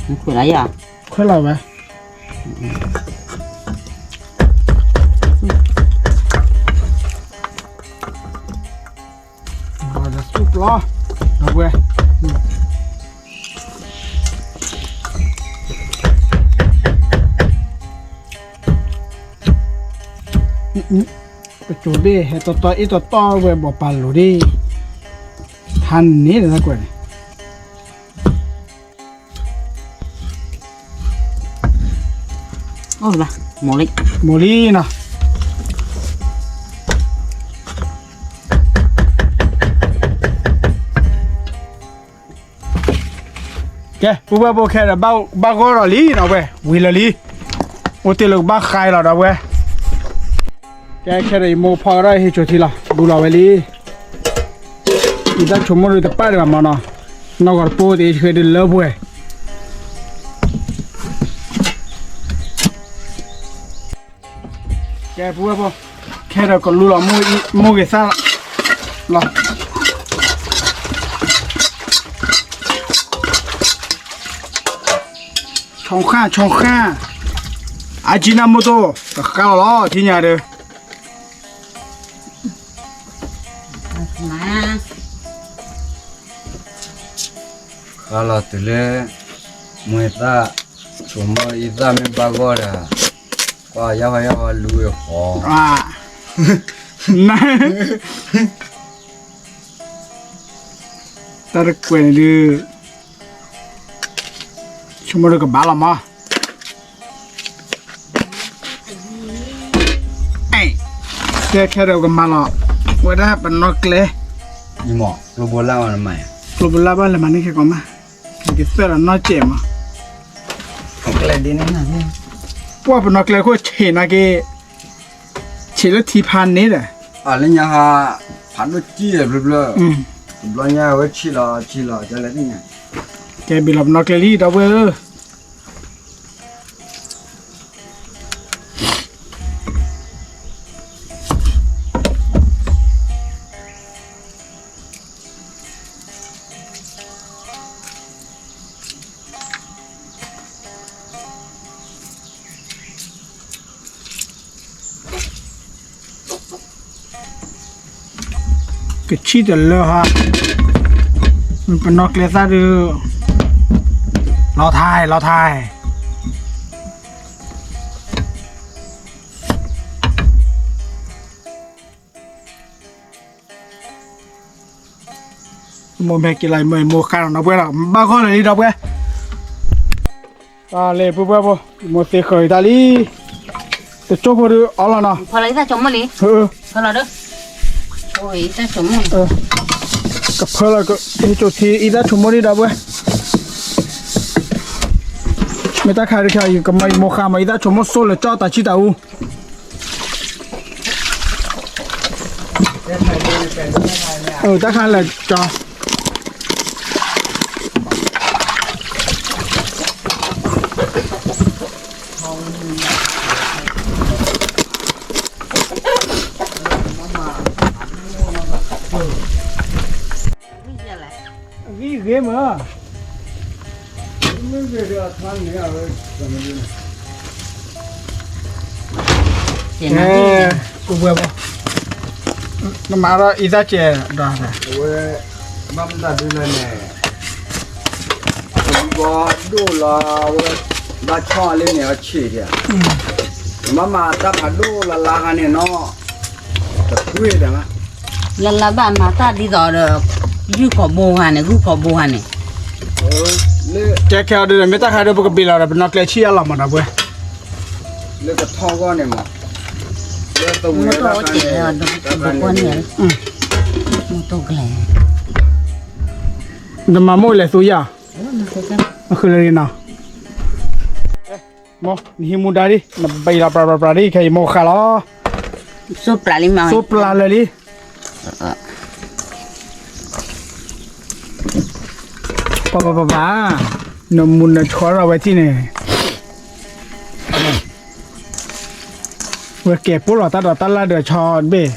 နခွဲးလီၤယၤ, ခွဲးလီၤဝဲ ဒီးသူၣ်ပျီ, ဒီးဝဲ, ပစိၤဘ့ၣ်ဟဲတီတီအ့ၣ်တီတီဝဲဘီၣ်ပာ်လိၤဒၣ်, ဟါန့ၣ်လၢကွဲးန့ၣ် အိၣ်လၢ, မိၢ်လံ, မိၢ်လံနီၤ. ကဲ ပုၢ်ဝဲၢ်ဖိခဲဒီး ဘၣ်ဂီၢ်ဒီးလံနီၤဝဲ, ဝံၤလၢာ်လံ, အိၣ်တ့ၢ်လၢကဘၣ်ဃါလီၤဒီးဝဲ ကဲခဲဒီး ယမိၢ်ဖီကဒီးဟ့ၣ်ဆိးထံလီၤ ဘူးလီၤဝဲလံ. ယတၢ်ဆိကမိၣ်ဒုးတပာ်ဒံးဘၣ်မးနီၤ, နီၢ်ဂီၤတပိၢ်တအ့ၣ်ဆှဲဒုးလၢပှဲၤ. ကဲပဝဲၢ်ဖိ, ခဲဒီးကလူလီၤ မိၢ်ဂ့ၤသၣ်လီၤ. ဆီၣ်ဃၣ် ဆီၣ်ဃၣ်, အါကံနၢ်မိၢ်တိၢ် ကဃၣ်လီၤလီၤ ထံၣ်ညါဒီး ဃၣ်လီၤတုၤလၢ မိၢ်သၣ်, ဆိမိၣ်အံသၣ်မ့ၢ်ဘၣ်ဂီၢ်ဒီး, ကွၢ်ယၢ်ဃီယၢ်ဃီလူဝဲဃီ, တၢ်တကွဲးန့ၣ်ဒုး ဆိကမိၣ်ဒုးကဘၣ်လီၤမး. ကဲခဲဒီးကမၤလီၤ ဝဲဒၣ်ပနီၣ်ကျဲ, ကျိဘိလၢ်ဘၣ်လဲၤမၤန့ၣ် ခဲကီးမး, ကသၢၣ်လီၤနီၢ်စဲးမး, ပှၢ်ပနီၣ်ကျဲခိၣ်ဆံးနာ်က့, ဆံးလၢထံဖးန့ၣ်ဒီး, လၢညါဟး, ဖးဒိၣ်စံၣ်ဘျၢဘျၢ, တဘျီညါဝဲဆံးလီၤဆံးလီၤ ကလဲၤသ့ၣ်ညါ, ကဲဘ့ၣ်လီၤပနီၣ်ကျဲလံ ဒီပုၢ်ဝဲၢ်ဧၢ. ကဆံၣ်တလၢဟါ, ပနီၣ်ကျဲသၣ်ဒုး, လီၤထါလီၤထါ. မိၢ်မဲာ်က့ၤလီၤ မိၢ်မိၢ်ဃါလီၤ ဒီပုၢ်ဝဲၢ်ဒီး ဘၣ်ဂီၢ်လၢာ်လံ ဒီပုၢ်ဝဲၢ်, တၢ်လၢပုၢ်ဝဲၢ်ဖိ မိၢ်သ့ဃၢၤတၢ်လံ, တကၠိဖိဒုးအီလီၤနီၤ, ဖီလီၤအံသၣ်ဆိမိၣ်လံ, အံသၣ်ဆိမိၣ်, ကဖၢလီၤ ဟ့ၣ်ဆိးထံ အံသၣ်ဆိမိၣ်လံ ဒီပုၢ်ဝဲၢ်, မ့ၢ်တၢ်ခါဒုးခါ ယကမၤယမိၢ်ဃါမး အံသၣ်ဆိမိၣ်စိၢ်လၢကၠီတၢ်ဆံၣ်တၢ်အူ တၢ်ခါလၢကၠီ, အဂံၢ်ဂ့ၤမး, ကဲ, ပုၢ်ဝဲၢ်ဖိ, နမၤဒီးအံသၣ်စဲးဒီး, အဝဲ, ဘၣ်မတၤဒုလဲၣ်န့ၣ်, အကဘီဒိၣ်လီၤဝဲ, ဘၣ်ဆီၣ်လၢန့ၣ်အီၤဆံးဒံး, မၤမၤတၢ်ဖးဒိၣ်လၢ်လၢ်ဟါန့ၣ်နီၤ, တကွ့ၢ်တၢ်, လၢ်လၢ်ဘၣ်မၤတၢ်ဒ်သိးဒီး, ယုၢ်ခိးဘိဂၤန့ၣ် ဂုၢ်ခိးဘိဂၤန့ၣ် ကဲခဲအံၤဒုး မ့ၢ်တၢ်ခါဒုး ပကဘ့ၣ်လီၤဒီး ပနီၣ်ကျဲဆံၣ်အလီၤမး ဒီပုၢ်ဝဲၢ်, လၢကထီၣ်ဂီၢ်န့ၣ်မး, လၢသဝံၤတၢ်န့ၣ်, မ့ၢ်တမၤမိၢ်လဲၤသူယၤ, အဃိလၢနီၤ မ်နဟံးမူဒါဒ် နဘံၣ်လီၤပြးပြးပြးဒ် ခဲအံၤမိၢ်ဃါလီၤ, စိပျၢ်လံမး စိပျၢ်လၢာ်လံ, ပပပပ, နမူနဆှီထီၣ်ဝဲထံၣ်န့ၣ်, ဝဲကဲၤပိၢ်လီၤတၢ်ဒီးတၢ်လၢ်ဒီးဆီဘ့ၣ်, ဆီဘ့ၣ်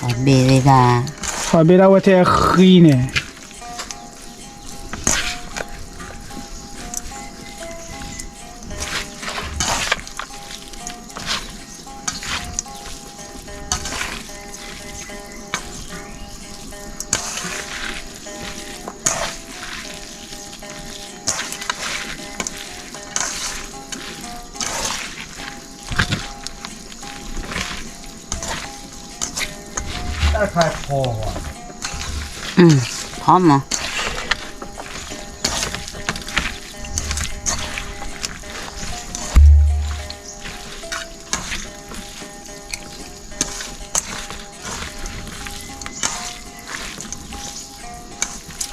ဒၣ်, ဆီဘ့ၣ်ဒၣ်ဝဲထဲအဃံန့ၣ် တၢ်ခါဖီ, ဖီမး,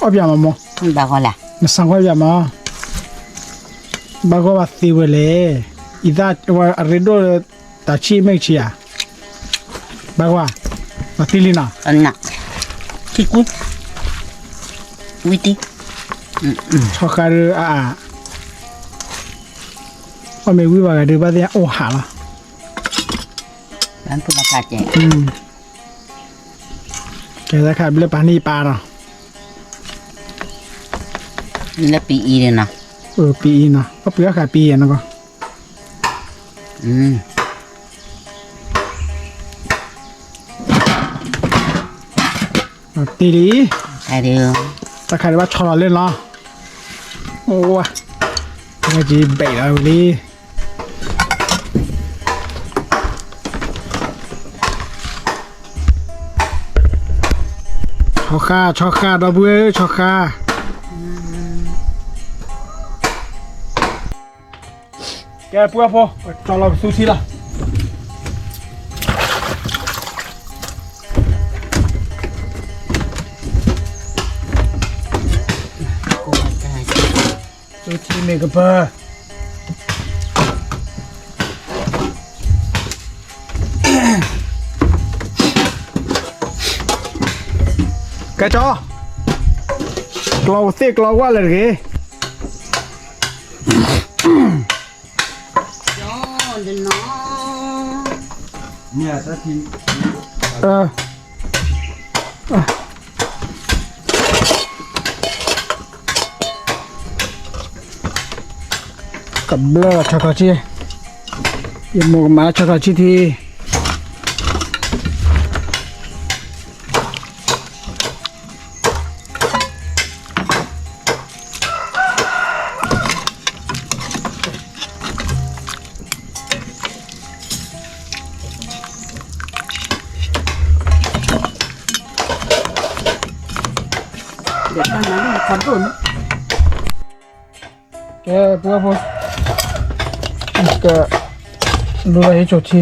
အီၣ်ပၠးမးမိၢ်, ဘၣ်ဂီၢ်လဲၣ်, နဆါကွၢ်ပၠးမး, ဘၣ်ဂီၢ်ဘၣ်သ့ဝဲလဲၣ်, အံၤသၣ်ဝဲအရ့ဒိၣ်လၢ တၢ်ဆံၣ်မ့ၢ်ကဆံၣ်ဧါ, ဘၣ်ဂီၢ်, ဘၣ်သ့လံနီၤ, ထံကူ, ဝံတံ, ဆီဃါဒုးအါအါ, အီၣ်မ့ၢ်ဝံဘၣ်ဂၤဒုးဘၣ်သ့ၣ်ညါအိၣ်ဟးလီၤ, ကဲတၢ်ခါဘျၢပာ်န့ၢ်ပာ်နီၤ, လၢပံအံၤနီၤ, ပံအံၤနီၤ, ပှၤပှ့ၤအီၣ်ဃာ်ပံအံၤနီၤကီး, တ့လံ, တၢ်ခါဒုးဘၣ်ဆီလီၤလၢနီၤ, အိၣ်ဝါ, ကဘဲးလီၤဝံၤလံ ဆီဃါ ဆီဃါ ဒီပုၢ်ဝဲၢ် ဆီဃါ, ကဲ ပုၢ်ဝဲၢ်ဖိ ကၠီလီၤကသူထံလီၤ, သူထံမ့ၢ်ကပၢၤ ကဲကၠီ, ကျီသ့ၣ်ကျီဝၣ်လၢတဂ့ၤ, ကဘျၢလီၤဆီထီၣ်ဆံ, ယမိၢ်ကမၤဆီထီၣ်ဆံထံ ကဲ ပုၢ်ဝဲၢ်ဖိ, ကလူလီၤဟ့ၣ်ကၠိထံ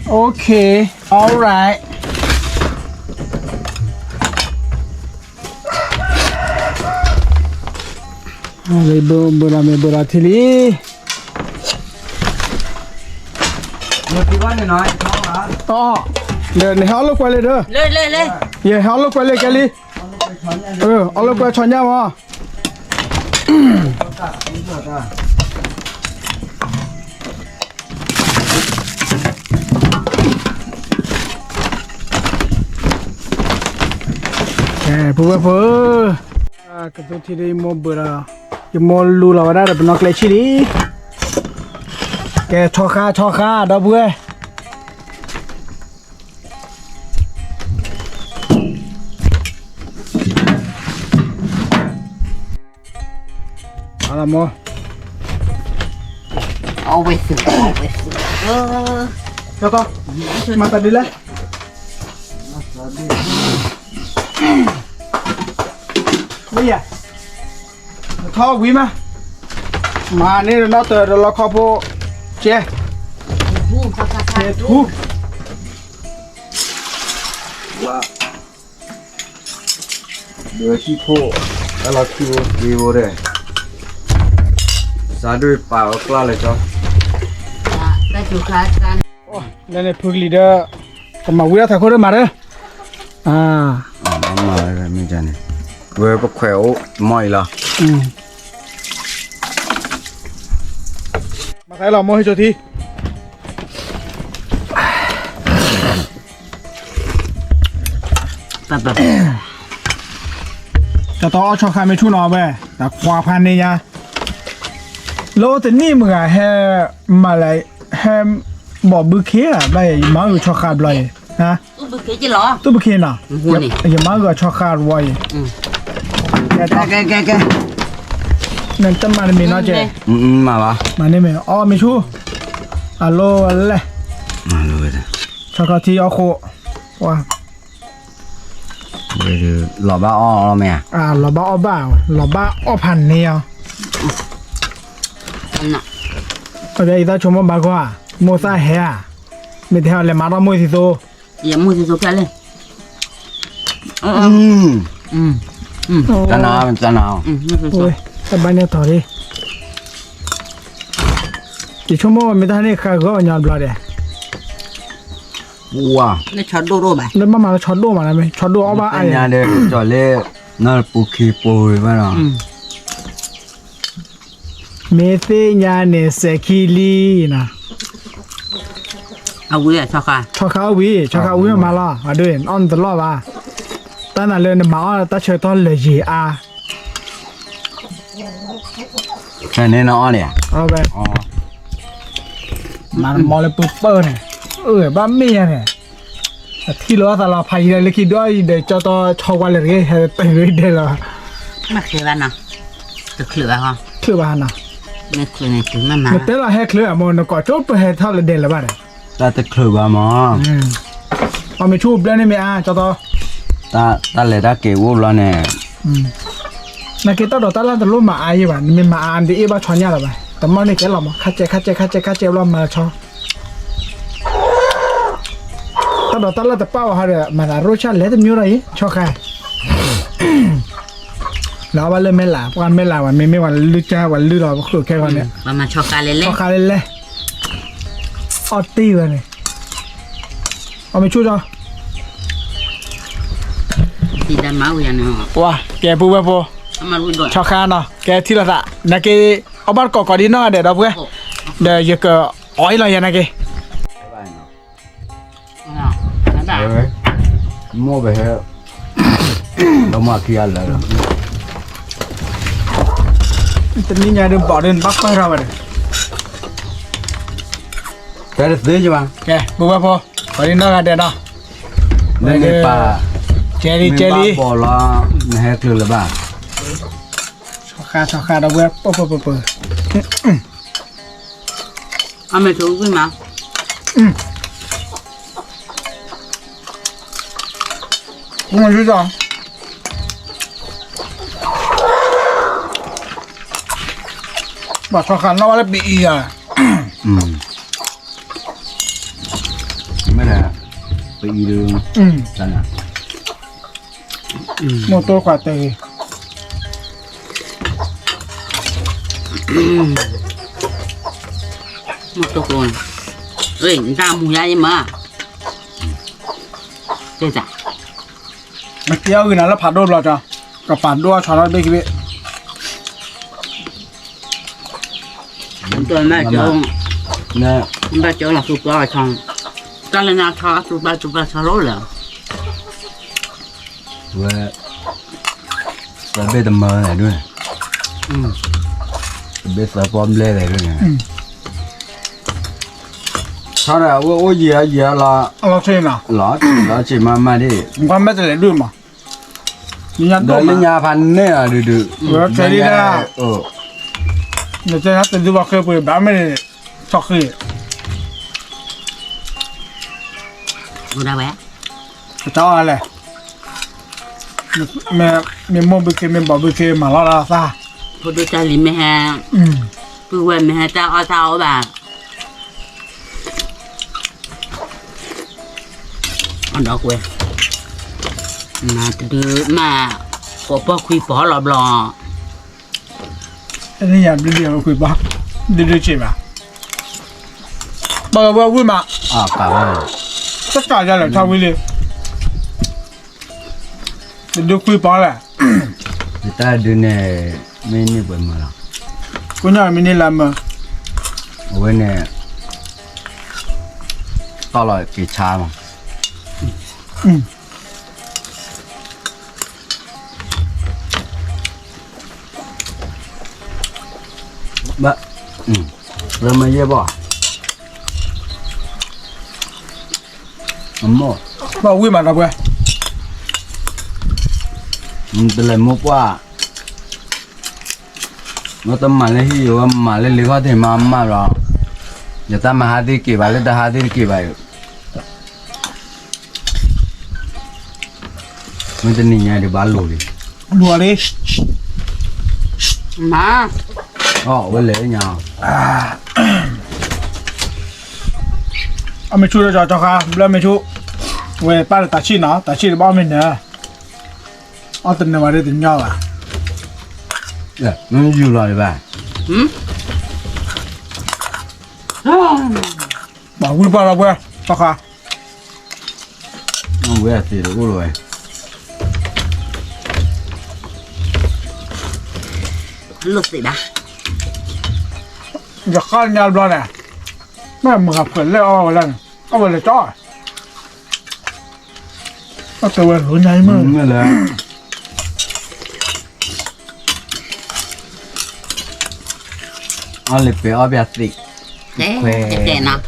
Okay, alright. ဘၢဘၢလီၤမ့ၢ်ဘၢလီၤထံလံ, အီ, ဒီးနဟဲအီၣ်လိာ်ကွဲလံဒီး, ယဟဲအီၣ်လိာ်ကွဲလံကဲလံ, အီၣ်လိာ်ကွဲဆီညၣ်မး ပုၢ်ဝဲၢ်ဖိဧၢ, ကသူထံဒီးယမိၢ်ဘၢလီၤ, ယမိၢ်လူလီၤဝဲဒၣ်ဒီးပနီၣ်ကျဲဆံလံ, ကဲ ဆီဃါ ဆီဃါ ဒီပုၢ်ဝဲၢ် အလမီ, အဝဲသု, အဝဲသု, ကီ, မၤတၢ်ဒ်လဲၣ်, ဝံယၤ, ထီၣ်ဝံမး, မၤန့ၢ်တနီၣ်တၢၤတလီခီဖိ, ကဲ, ကဲထူ ဒၢထံဖိ, အလီၤခံအိၣ်က့ၤအိၣ်ဒဲး, စးဒွဲၣ်ပာ်အီၤကျါလဲၣ်ကီ, လၢန့ၣ်ဖုကလံၤဒီး, ကမၤဝံၤဒၣ်ထးခိၣ်ဒၣ်မၤဒၢ, မၤဝဲမ့ၢ်န့ၣ်, ဝဲပခွဲးအိၣ်မီၢ်အံၤလီၤ, မၤသးလီၤမိၢ်ဟ့ၣ်ကၠီထံ တၢ်တအီၣ်ဆီဃါမ့ၢ်ဆူၣ်နီၤဝဲ, တၢ်ကွၢ်ဖးန့ၢ်ယါ, လၢအိၣ်တနံၣ်မုၢ်ဂၤဟဲ, မၤလဲၣ်, ဟဲ, ဘီၣ်ဘုခ့လၢ်ဘၣ်အံၤ ယမၤဂုာ်ဆီဃါတဘျီအံၤ, တူၢ်ဘုခ့နီၤ, ယမၤဂုာ်အီၤဆီဃါတဝီအံၤ, နတမၤတမံၤနီၤကဲ, မၤဘၣ်, မၤန့ၢ်မ့ၢ်အီၣ်မ့ၢ်ဆူၣ်, အလိၣ်လဲၣ်, ဆီထီၣ်ထံအီၣ်ဃိ, ဝါ လီၤဘၣ်အီၣ်မ့ၢ်, လီၤဘၣ်အီၣ်ဘၣ်, လီၤဘၣ်အီၣ်ဖးန့ၢ်အီၤ, အံၤသးဆိကမိၣ်ဘၣ်ကွၢ်, မိၢ်သၣ်ဟဲဧါ, မ့ၢ်တဟဲအီၤလဲၤမၤထီၣ်မိၢ်သံသိ, မိၢ်သံသိဖျဲၣ်လဲၣ်, တၢ်နါ, တၢ်နါ, တဘၣ်န့ၣ်ထီၣ်လံ, ယဆိကမိၣ်မ့ၢ်တၢ်န့ၣ်ဃးဂီၤညီဘျီဒဲး လၢမၤလၢဆီဒိၣ်မး, ဆီဒိၣ်အီၣ်ဘၣ်အါညါ, မ့ၢ်သ့ၣ်ညါန့ၣ်စဲးခံလံနီၤ, ဆီခါဝံၤ, ဆီခါဝံၤမးလီၤ, အဒိအီၣ်နတလီၢ်ဘၣ်, တၢ်နၤလၢနမၤအီၣ်တၢ်ဆၢကတီၢ်လၢယံၤအါ န့ၣ်နအီၣ်န့ၣ်, မၤတမီလၢပပၢၢ်န့ၣ်, အဘၣ်မ့ၢ်ယါန့ၣ်, အထံၣ်လိာ်အသးလီၤ ဖးယံၤလၢခံဒိၣ်အံၤဒီး ကၠီတီဆီဝါလဲၣ်တဂ့ၤ ဟဲတတုၤဒဲးလီၤ, မ့ၢ်ချၢဘၣ်နီၤ, တချုးဘၣ်, ချုးဘၣ်နီၤ, နတဲလီၤဟဲချုးအမိၢ် နကိးကၠိပဟဲထီၣ်လၢဒဲးလၢၤဘၣ်ဒီး, တၢ်တချုးဘၣ်မး, အီၣ်မ့ၢ်ဆူၣ်ဘျၢန့ၣ်မ့ၢ်အါ ကၠီတီ တၢ်လဲၤတၢ်က့ၤအိၣ်ဘျီန့ၣ်, နာ်က့တၢ်ဒိးတၢ်လၢ်တလိၣ်မၤအါယံၤဘၣ်, နမ့ၢ်မၤအါ နတအ့ၣ်ဘၣ်ဆီညၣ်လၢၤဘၣ်, တမီၢ်န့ၣ်ကဲလီၤမး ခါစဲး ခါစဲး ခါစဲး ခါစဲးဘျီမၤလၢဆီ, တၢ်ဒိးတၢ်လၢ်တပာ်ဝဲဟီဒီး မၤသးရိၣ်ဆၣ်လဲၤတမံၤဒီးအံၤ ဆီခါ လၢအဘၣ်လၢမဲၢ်လး ပှၤမဲၢ်လးဝဲ မ့မ့ၢ်ဝဲလုၢ်ကၢ်ဝဲလုၢ်လီၤ ပဃုာ်ခဲဂီၤန့ၣ်, ဆီခါလဲၤလဲၣ်, အီၣ်တ့ၢ်ဝဲန့ၣ်, အီၣ်မ့ၢ်ဆူၣ်ဒီး, ပှၤကဲပုၢ်ဝဲၢ်ဖိ, ဆီခါနီၤ ကဲထံၣ်လိာ်သး နာ်က့, အီၣ်ဘၣ်တကိးကိးဒ်နီၢ်ဂၤဒဲးဒီပုၢ်ဝဲၢ်, ဒီးယကအီၣ်အံၤလီၤယၤနာ်က့ မိၢ်ပဟဲ, ဒီးမၤခံဂၤလၢာ်လီၤ, တနံၤညါဒုးဘီၣ်ဒုးနဘၣ်ပၢၢ်ထီၣ်ဝဲဒီး, တဲတသ့ကဘၣ်, ကဲ ပုၢ်ဝဲၢ်ဖိ, ကိးဒ်နီၢ်ဂၤဒဲးနီၤ, နမ့ၢ်ပာ်, ကဲလံ ကဲလံ, ဘီၣ်လီၤ, နဟဲချုးလၢၤဘၣ်, ဆီခါ ဆီခါဒီပုၢ်ဝဲၢ် ပၢၢ်ပၢၢ်ပၢၢ်ပၢၢ် အမဲာ်ဆိဝံၣ်မး, ဝံၣ်မးဆူၣ်, ဘၣ်ဆီဃးနီၣ်ဝဲလၢပအံၤဧါ, မ့ၢ်, ပအံၤဒီး, မိၢ်တိၢ်ခွါတဲဂ့ၤ မ့ၢ်တိၢ်ကျိန့ၣ်, နတၢ်မူၤယါအံၤမး, တဲတၢ်, မ့ၢ်ကဲအီၣ်ဂ့ၤနၤလၢဖးဒိၣ်ဘျီကီ, ကပာ်ဒိၣ်အဆီထီၣ်တဘ့ၣ်ခံဘ့ၣ်, ဘၣ်ကၠီလီၤသူပျီအဆီ, တၢ်လၢညါဆီ သူပျီသူပျီဆီလိၣ်လၢ ဝဲ, သၢဘ့ၣ်တမၢလဲၣ်ဒ်န့ၣ်, သၢဘ့ၣ်သၢပီဘျဲၣ်လဲၣ်ဒ်န့ၣ်, ဆီဒီးအဝဲအိၣ်ယံာ်အယံာ်လီၤ, လီၤဆ့မးမးဒ်, ကွၢ်မဲာ်တလဲၤဒုးမး, ဒီးလၢညါဖးန့ၢ်လီၤဒုးဒုး, ဝဲခဲလံဒၣ်, နတဲနၤတဒုဘၣ်ဃ့ပှ့ၤဘၣ်မ့ၢ်န့ၣ်, ဆီဃ့, ဝဲ ကတၢ်အီၣ်လဲၣ်, မ့ၢ်မိၢ်ဘုခ့ မ့ၢ်ဘီၣ်ဘုခ့ မၤလီၤလၢသး, ဖိဒိၣ်တၢ်လံၤမ့ၢ်ဟဲ, ပုၢ်ဝဲၢ်မ့ၢ်ဟဲတၢ်အီၣ်တၢ်အီဘၣ်, အဒီးကွဲ, မၤတဒုမး, ကိးပီၢ်ခွံပီၢ်လီၤဘျီ န့ၣ်ယၤဘျုးဒံးခွံဘီ, ဒုဒုစ့ၢ်ဘၣ်, ပှၤဝဲဝံၣ်မး, အကးဝဲ, တကးယၤလဲၣ် ထီဝံၤလံ, တဒုခွံပီလဲၣ်, ယတၢ်ဒုန့ၣ် မ့ၢ်န့ၢ်ပှဲၤမၢလီၤ, ကိးညါမ့ၢ်န့ၢ်လၢမၢ, အဝဲန့ၣ် တီၢ်လီၤက့ၤဆါမး ဘၣ်, လၢမၢယဲၢ်ဘီၣ်, အမိၢ်, ဘၣ်ဝံၣ်မးဒီပုၢ်ဝဲၢ်, တလဲၤမိၢ်ပှၢ်, ဝဲတမၤလၢဟံၣ်ယိၤဝဲမၤလၢလ့ခီၣ်ထံးမၤမၢလီၤ, ယတၢ်မၤဟးသ့ၣ်က့ၤဘၣ်လၢတဟးသ့ၣ်တက့ၤဘၣ်ယိၤ မ့ၢ်တနံၤညါဒံးဘၣ်လိၤလံ, လိၤလံ, မၤ, အီၣ်ဝဲလဲၣ်ညါ, အမ့ၢ်ဆူၣ်ဒီးကၠီကၠီဃါ ဘျၢမ့ၢ်ဆူၣ်, ဝဲပၢ်ဒီးတၢ်ဆံၣ်နီၤ တၢ်ဆံၣ်တဘၣ်အီၣ်မ့ၢ်နၢၤ, အီၣ်တနၢၤဘၣ်ဒီးတညီဘၣ်, မ့ၢ်ယူၤလီၤဒံးဘၣ်, ပှၤဝံၢ်ပှၢ်လီၤပှဲၤ, ပှၤဃါ ဝဲအသ့ၣ်တအိၣ်လီၤဝဲ, လိာ်သ့ၣ်ဒၣ်, ယဃါညါတဘျီန့ၣ်, မ့ၢ်မုၢ်ဂၤဖှဲးလဲၣ်အီၣ်ဝဲလၢန့ၣ်, အီၣ်ဝဲလဲၣ်ကၠီ, အီၣ်တဲဝဲလိၤညါအံၤမ့ၢ်, မ့ၢ်လဲၣ် အီၣ်လၢပဲအီၣ်ပၠးသ့ၣ်, ခွဲး, အီၣ်လၢ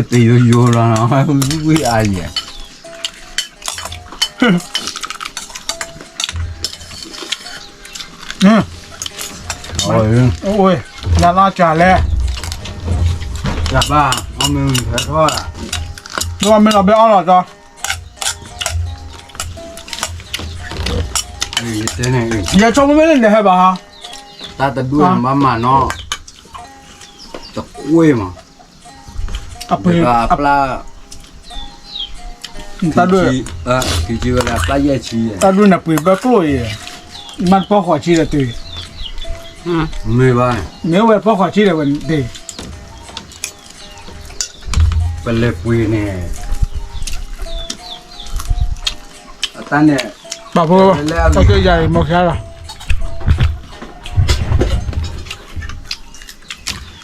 ပဲယိယိလီၤ, ဝံၣ်အါယဲၢ် အိၣ်, နလီၤကၢ်လဲၣ်, ကၢ်ဘၣ်, အီၣ်မ့ၢ်ဝံၤဖဲထီၣ်, မ့ၢ်လီၤဘဲအီၣ်လီၤကၠီ, ယဆိကမိၣ်မ့ၢ်လၢနဟဲဘၣ်, တၢ်တဒူၣ်ဘၣ်မၤနီၤ, တကွ့ၢ်မး, အပှ့ၤ, အပျၢ်, တၢ်ဒူၣ်, တၢ်ဒူၣ်န့ၣ်ပှ့ၤဘၣ်ကျိၣ်အံၤ, မ့ၢ်တပီၢ်ဃီၤဆံဒီးတုၤ, မ့ၢ်ဘၣ်, မ့ၢ်ဝဲပီၢ်ဃီၤဆံဒီးဝဲဒၣ်, ပလဲၤပှ့ၤန့ၣ်, အတၢ်န့ၣ်, ပှၤဖိ, တၢ်ကယၤအံၤမီၢ်ခါလီၤ,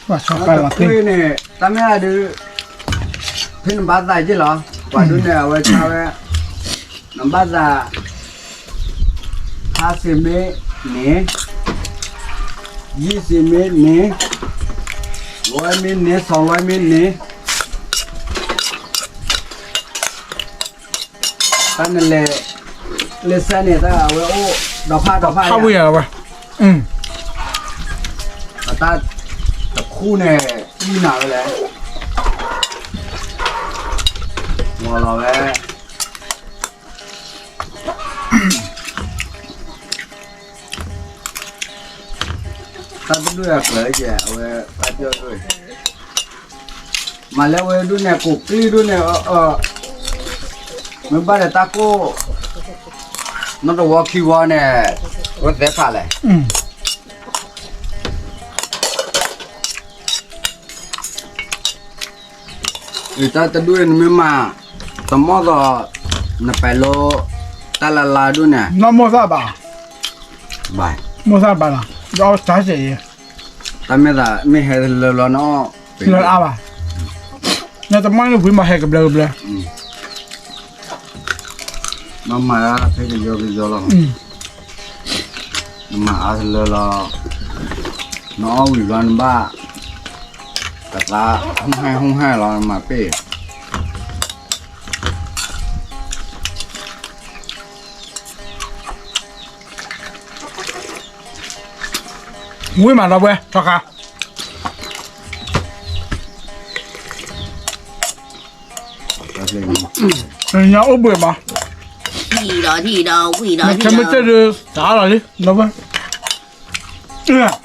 ပှၤဆီကါလီၤသ့န့ၣ်, တၢ်မ့ၢ်ဒုး, ဖဲနဘၣ်သးက့ၢ်လီၤ, ပှၤဒုးန့ၣ်အဝဲဆါဝဲ, နဘၣ်သး, ဟါစ့မ့ၢ်န့ၣ်, ယံာ်စ့မ့ၢ်န့ၣ်, လွဲမ့ၢ်န့ၣ် စီၤလွဲမ့ၢ်န့ၣ် တၢ်နလဲၤ, လၢစဲန့ၣ် တၢ်အဝဲအိၣ်, ဒီဖးဒီဖးယၤ, ဝဲ, အတၢ်တခူၣ်န့ၣ်, အံၣ်နၤဝဲလဲၣ်, ဝီၤလီၤဝဲ တၢ်တဒူၣ်အကျၢၤကဲ အဝဲတၢ်ပျီဒိၣ်, မၤလၢဝဲဒိၣ်န့ၣ် ကိးကျံဒိၣ်န့ၣ်, မ့ၢ်ဘၣ်ဒီးတၢ်ကိၢ်, နီတဝီခံဝီန့ၣ်, ဝဲသဲဖးလဲၣ် တၢ်တဒူၣ်အံၤနမ့ၢ်မၤ, တမီၢ်သိး, နပဲၤလိ, တၢ်လၢလါဒူၣ်န့ၣ်, နီၢ်မိၢ်သၣ်ဘၣ်, ဘၣ်, မိၢ်သၣ်ဘၣ်လီၤ, ဒီးတၢ်စဲးအံၤ, တၢ်မ့ၢ်သးမ့ၢ်ဟဲလၢလီၤနီၤ, လၢအါဘၣ်, နတမီၢ်န့ၣ်ဝံၤမးဟဲကဘျၢကဘျၢ မၤမၤဖဲကယီကယီလီၤ, နမၤအါတလၢလီၤ, နအီၣ်ဝံၤဘျီနဘၣ်, ကသါ, ဟူဟဲဟူဟဲလီၤ နမၤပ့ၢ် ဝံၣ်မးဒီပုၢ်ဝဲၢ် ထီခါ, ညါအိၣ်ဘှံးမး, ထံမ့ၢ်တၢ်ဒုး တအါလီၤလံ ဒီပုၢ်ဝဲၢ်,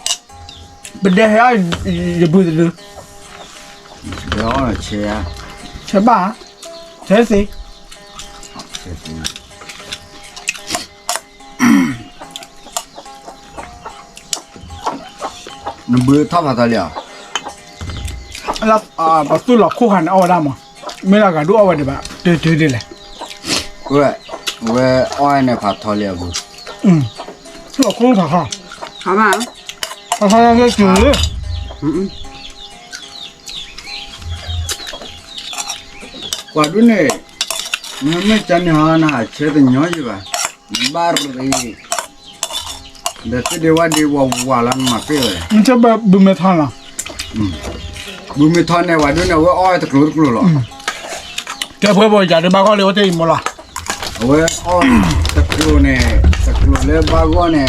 ပဒဲဟဲအီၣ်ယဘုတဒု, ဆဲးဘၣ်, ဆဲးသ့ ဆဲးသ့ ဆဲးသ့ နဘုးထီၣ်ဖးထီလံဧါ, ပသူၣ်လီၤခိၣ်ခါန့ၣ်အီၣ်ဝဲဒၣ်မး, မ့ၢ်လၢဂၤဒိၣ်အီၣ်ဝဲဒံးဘၣ် တုၤတုၤဒ်လဲၣ်, ဝဲ, ဝဲအီၣ်န့ၣ်ဖးထီလံအဘုး, လီၤခိၣ်ဖးထီ, ဖးထီလၢတုၤ ပှၤဒ်န့ၣ်, နမ့ၢ်ကန့ၣ်ဟီ နဟးဆဲတညီယံၤဘၣ်, နဘၣ်ရ့, ဒီးသ့ၣ်ဒ့ဝၣ်ဒ့ဝးဝးလီၤနမၤပ့ၢ်ဝဲ, နဘုးမ့ၢ်ထီၣ်လီၤ, ဘုးမ့ၢ်ထီၣ်န့ၣ် ပှၤဒ်န့ၣ် အဝဲအီၣ်တကျိၤတကျိၤလီၤ, ကဲပှဲၤပှဲၤယၤဒ်ဘၣ်ဂီၢ်လံ အိၣ်တ့ၢ်အံၤမိၢ်လီၤ, အဝဲအီၣ်တကျိၤန့ၣ်, တကျိၤလၢဘၣ်ဂီၢ်န့ၣ်, ယ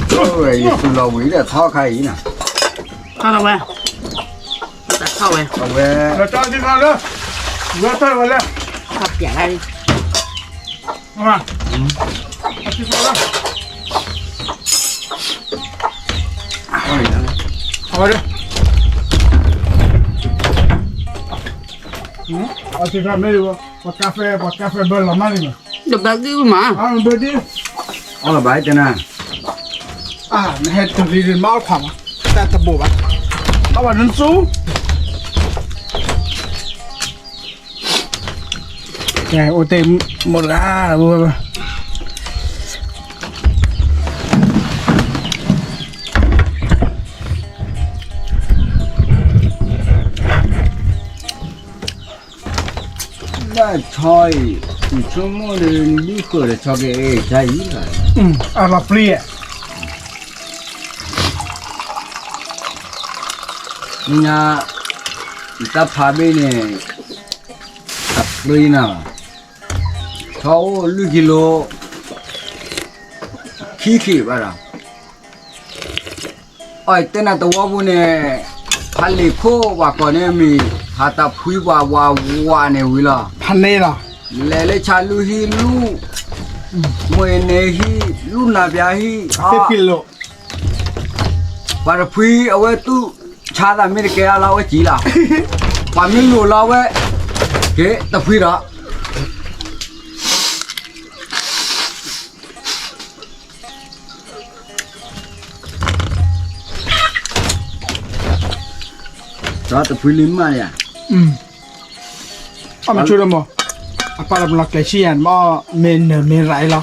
သူၣ်လီၤဝံၤဒီးထီၣ်ခါအံၤနီၤ, ထီၣ်ဝဲ, ဝဲ, ဝဲ, ဝဲ, အီထီၣ်မ့ၢ်, ပှၤကါဖဲ, ပှၤကါဖဲဘၢလီၤမးန့ၣ်, ဘၢဒ်, အီၣ်လီၤဘၣ်တဲနၤ, နဟဲတုၤလံမၤအီၣ်ခွါမး, တၢ်တဘိးဘၣ်, အီၣ်ဘၣ်နသူ ကဲ အိၣ်တ့ၢ်မိၢ်တဂၤ, ဘၣ်ဆီအံၤ, ယဆိကမိၣ်ဒီး ဒုးဃၢၤဒီးဆီက့ၤအံၤတၢ်အံၤ, အလီၤပျံၤ, မ့ၢ်ညါ, ယတၢ်ဖးဘ့ၣ်န့ၣ်, အပျံၤနၤ, ဆီအိၣ်လွံၢ်ကံလိ, ခံခံဘၣ်ဒီး အတဲနၤတဝီပူၤန့ၣ်, ဖးလံာ်ခိၣ်ပှၤကိးန့ၣ်မံၤ, ဖးတၢ်ဖှံပှၤဝးဝးန့ၣ်ဝံၤလီၤ, ဖးန့ၣ်လီၤ, လဲၤလၢဆါလူဟံၣ်လူ, မ့ၢ်န့ၣ်ဟံၣ်လူနၤပျါဟံၣ်, ပှၤတဖှံအဝဲတူၢ်, ဆါသးမ့ၢ်တကဲအလီၤအဝဲကံလီၤ, ပှၤမ့ၢ်လိာ်လီၤဝဲ, က့ၤတဖှံဒီး တဖှံလံမးယၤ, အမဆိဒီးမး, အပၢ်လၢပလီၤကျဲၤဆံယၤမး, မ့ၢ်နၢၤမ့ၢ်ရၤအံၤလီၤ,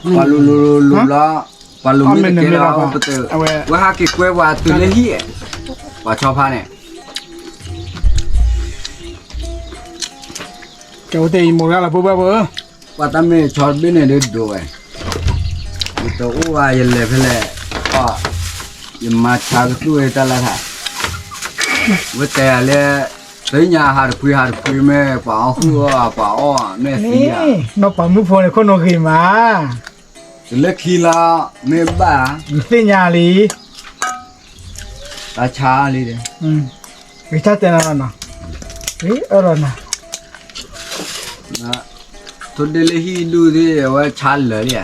ပှၤလိၤလိၤလိၤလိၤလီၤ, ပှၤလိၤမ့ၢ်တကဲလီၤ, ဝဲဟးက့ၤကွဲပှၤတုၤလၢဟံၣ်, ပှၤဆီဖါန့ၣ် ကဲ အိၣ်တ့ၢ်အံၤမိၢ်တဂၤလီၤ ပုၢ်ဘၣ်ဖိဧၢ, ပှၤတၢ်မ့ၢ်ဆီတဘ့ၣ်န့ၣ်ဒ်ဒိၣ်ဝဲ, ယတအိၣ်ဘၣ်ယလဲၤဖဲလဲၣ်, ယမၤဆါကသူၣ်ဝဲတၢ်လၢထး, ဝဲတဲယၤလၢ, သ့ၣ်ညါဟးတဖှံဟးတဖှံမ့ၢ်ပှၤအီၣ်ဃုာ်အီၣ်ပှၤအီၣ်မ့ၢ်သံဧါ, နီၢ်ပၤမုၣ်ဖိန့ၣ်ခိၣ်နူာ်ဂ့ၤမး တလၢခံလီၤ, မ့ၢ်ဘၣ်, ယသ့ၣ်ညါလံ, တၢ်ဆါလံ, ဂ့ၤတၢ်တဲနၤလီၤနီၤ, အၢၣ်လီၤနၤ, ထိၣ်ဒ့လၢဟံၣ်ဒူၣ်သ့ၣ် အဝဲဆါလၢာ်လံဧါ,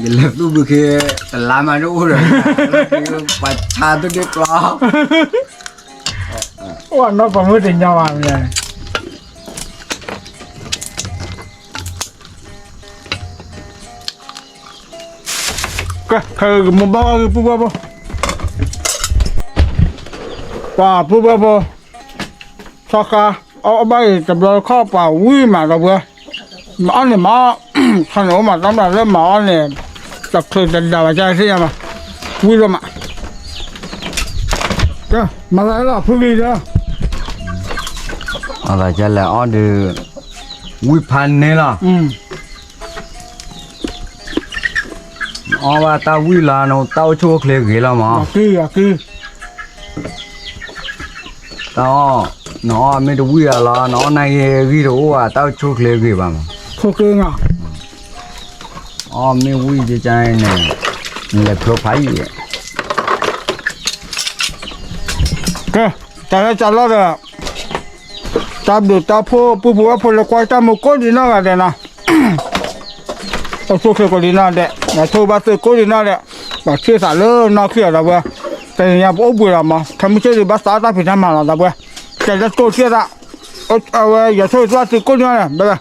ယလဲၤသူၣ်ဘုခ့, တလါမးတအိၣ်ဒီး, ပှၤဆါထိၣ်ဒ့ကျီ အိၣ်နီၢ်ပၤမုၣ်တညီဘၣ်မ့ၢ် ကဲ ခဲကမူဘၣ်ဂ့ၤပုၢ်ဘၣ်ဖိ, ပှၤပုၢ်ဘၣ်ဖိ, ဆီဃါ, အီၣ်ဘၣ်အံၤတဘျီတခီၣ်ပှၤဝံၣ်မးဒီပုၢ်ဝဲၢ်, မၤအီၣ်န့ၣ်မး, ဆီန့ၣ်အိၣ်မးတၢ်မနုၤလၢမၤအီၣ်န့ၣ်, တချုးတဒါဘၣ်ကသ့ၣ်ညါဘၣ်, ဝံၣ်လီၤမး, ကဲ မၤသးလီၤဖုဂ့ၤဒီး အသးကလဲၤအီၣ်ဒီး ဝံၣ်ဖးန့ၣ်လီၤ, အီၣ်ဘၣ်တၢ်ဝံၣ်လီၤ တၢ်အိၣ်ဆူၣ်အိၣ်ချ့ဂ့ၤလီၤမး, တၢ်အီၣ်, နအီၣ်မ့ၢ်တဝံၣ်အလီၤ နအီၣ်နၢ်ဂ့ၤဂံၢ်တအိၣ်ဘၣ် တၢ်အိၣ်ဆူၣ်အိၣ်ချ့ဂ့ၤဘၣ်မး, အီၣ်မ့ၢ်ဝံၣ်ကန့ၣ်, နလဲၤဖျိဖးယံာ် ကဲ, တၢ်လၢတၢ်လီၢ်ဒီး, တၢ်ဘျုးတၢ်ဖှိၣ်ပုၢ်ဖိဝဲၢ်ဖိလၢကွၢ်တၢ်မူကိးဒံးနီၢ်ဂၤဒဲးနီၤ, အိၣ်ဆူၣ်အိၣ်ချ့ကိးဒံးနီၢ်ဂၤဒဲး, ဒီးထိၣ်ဘၣ်သုကိးဒံးနီၢ်ဂၤဒဲး, ဒီးထံၣ်သးလၢနီၢ်ခံအီၤဒီးဝဲ, တနံၤညါပအိၣ်ဘှံးဒီးမး ထမုၢ်ဆ့ၣ်ဒုးဘၣ်သးတၢ်ဖံးတၢ်မၤလီၤဒီးဝဲ, ကဲလၢကိးထံၣ်သး, အဝဲယဆိၣ်ဂ့ၤဆိၣ်ဝါသုကိးဒံးနီၢ်ဂၤဒဲး, ဘၣ်ဘၣ်.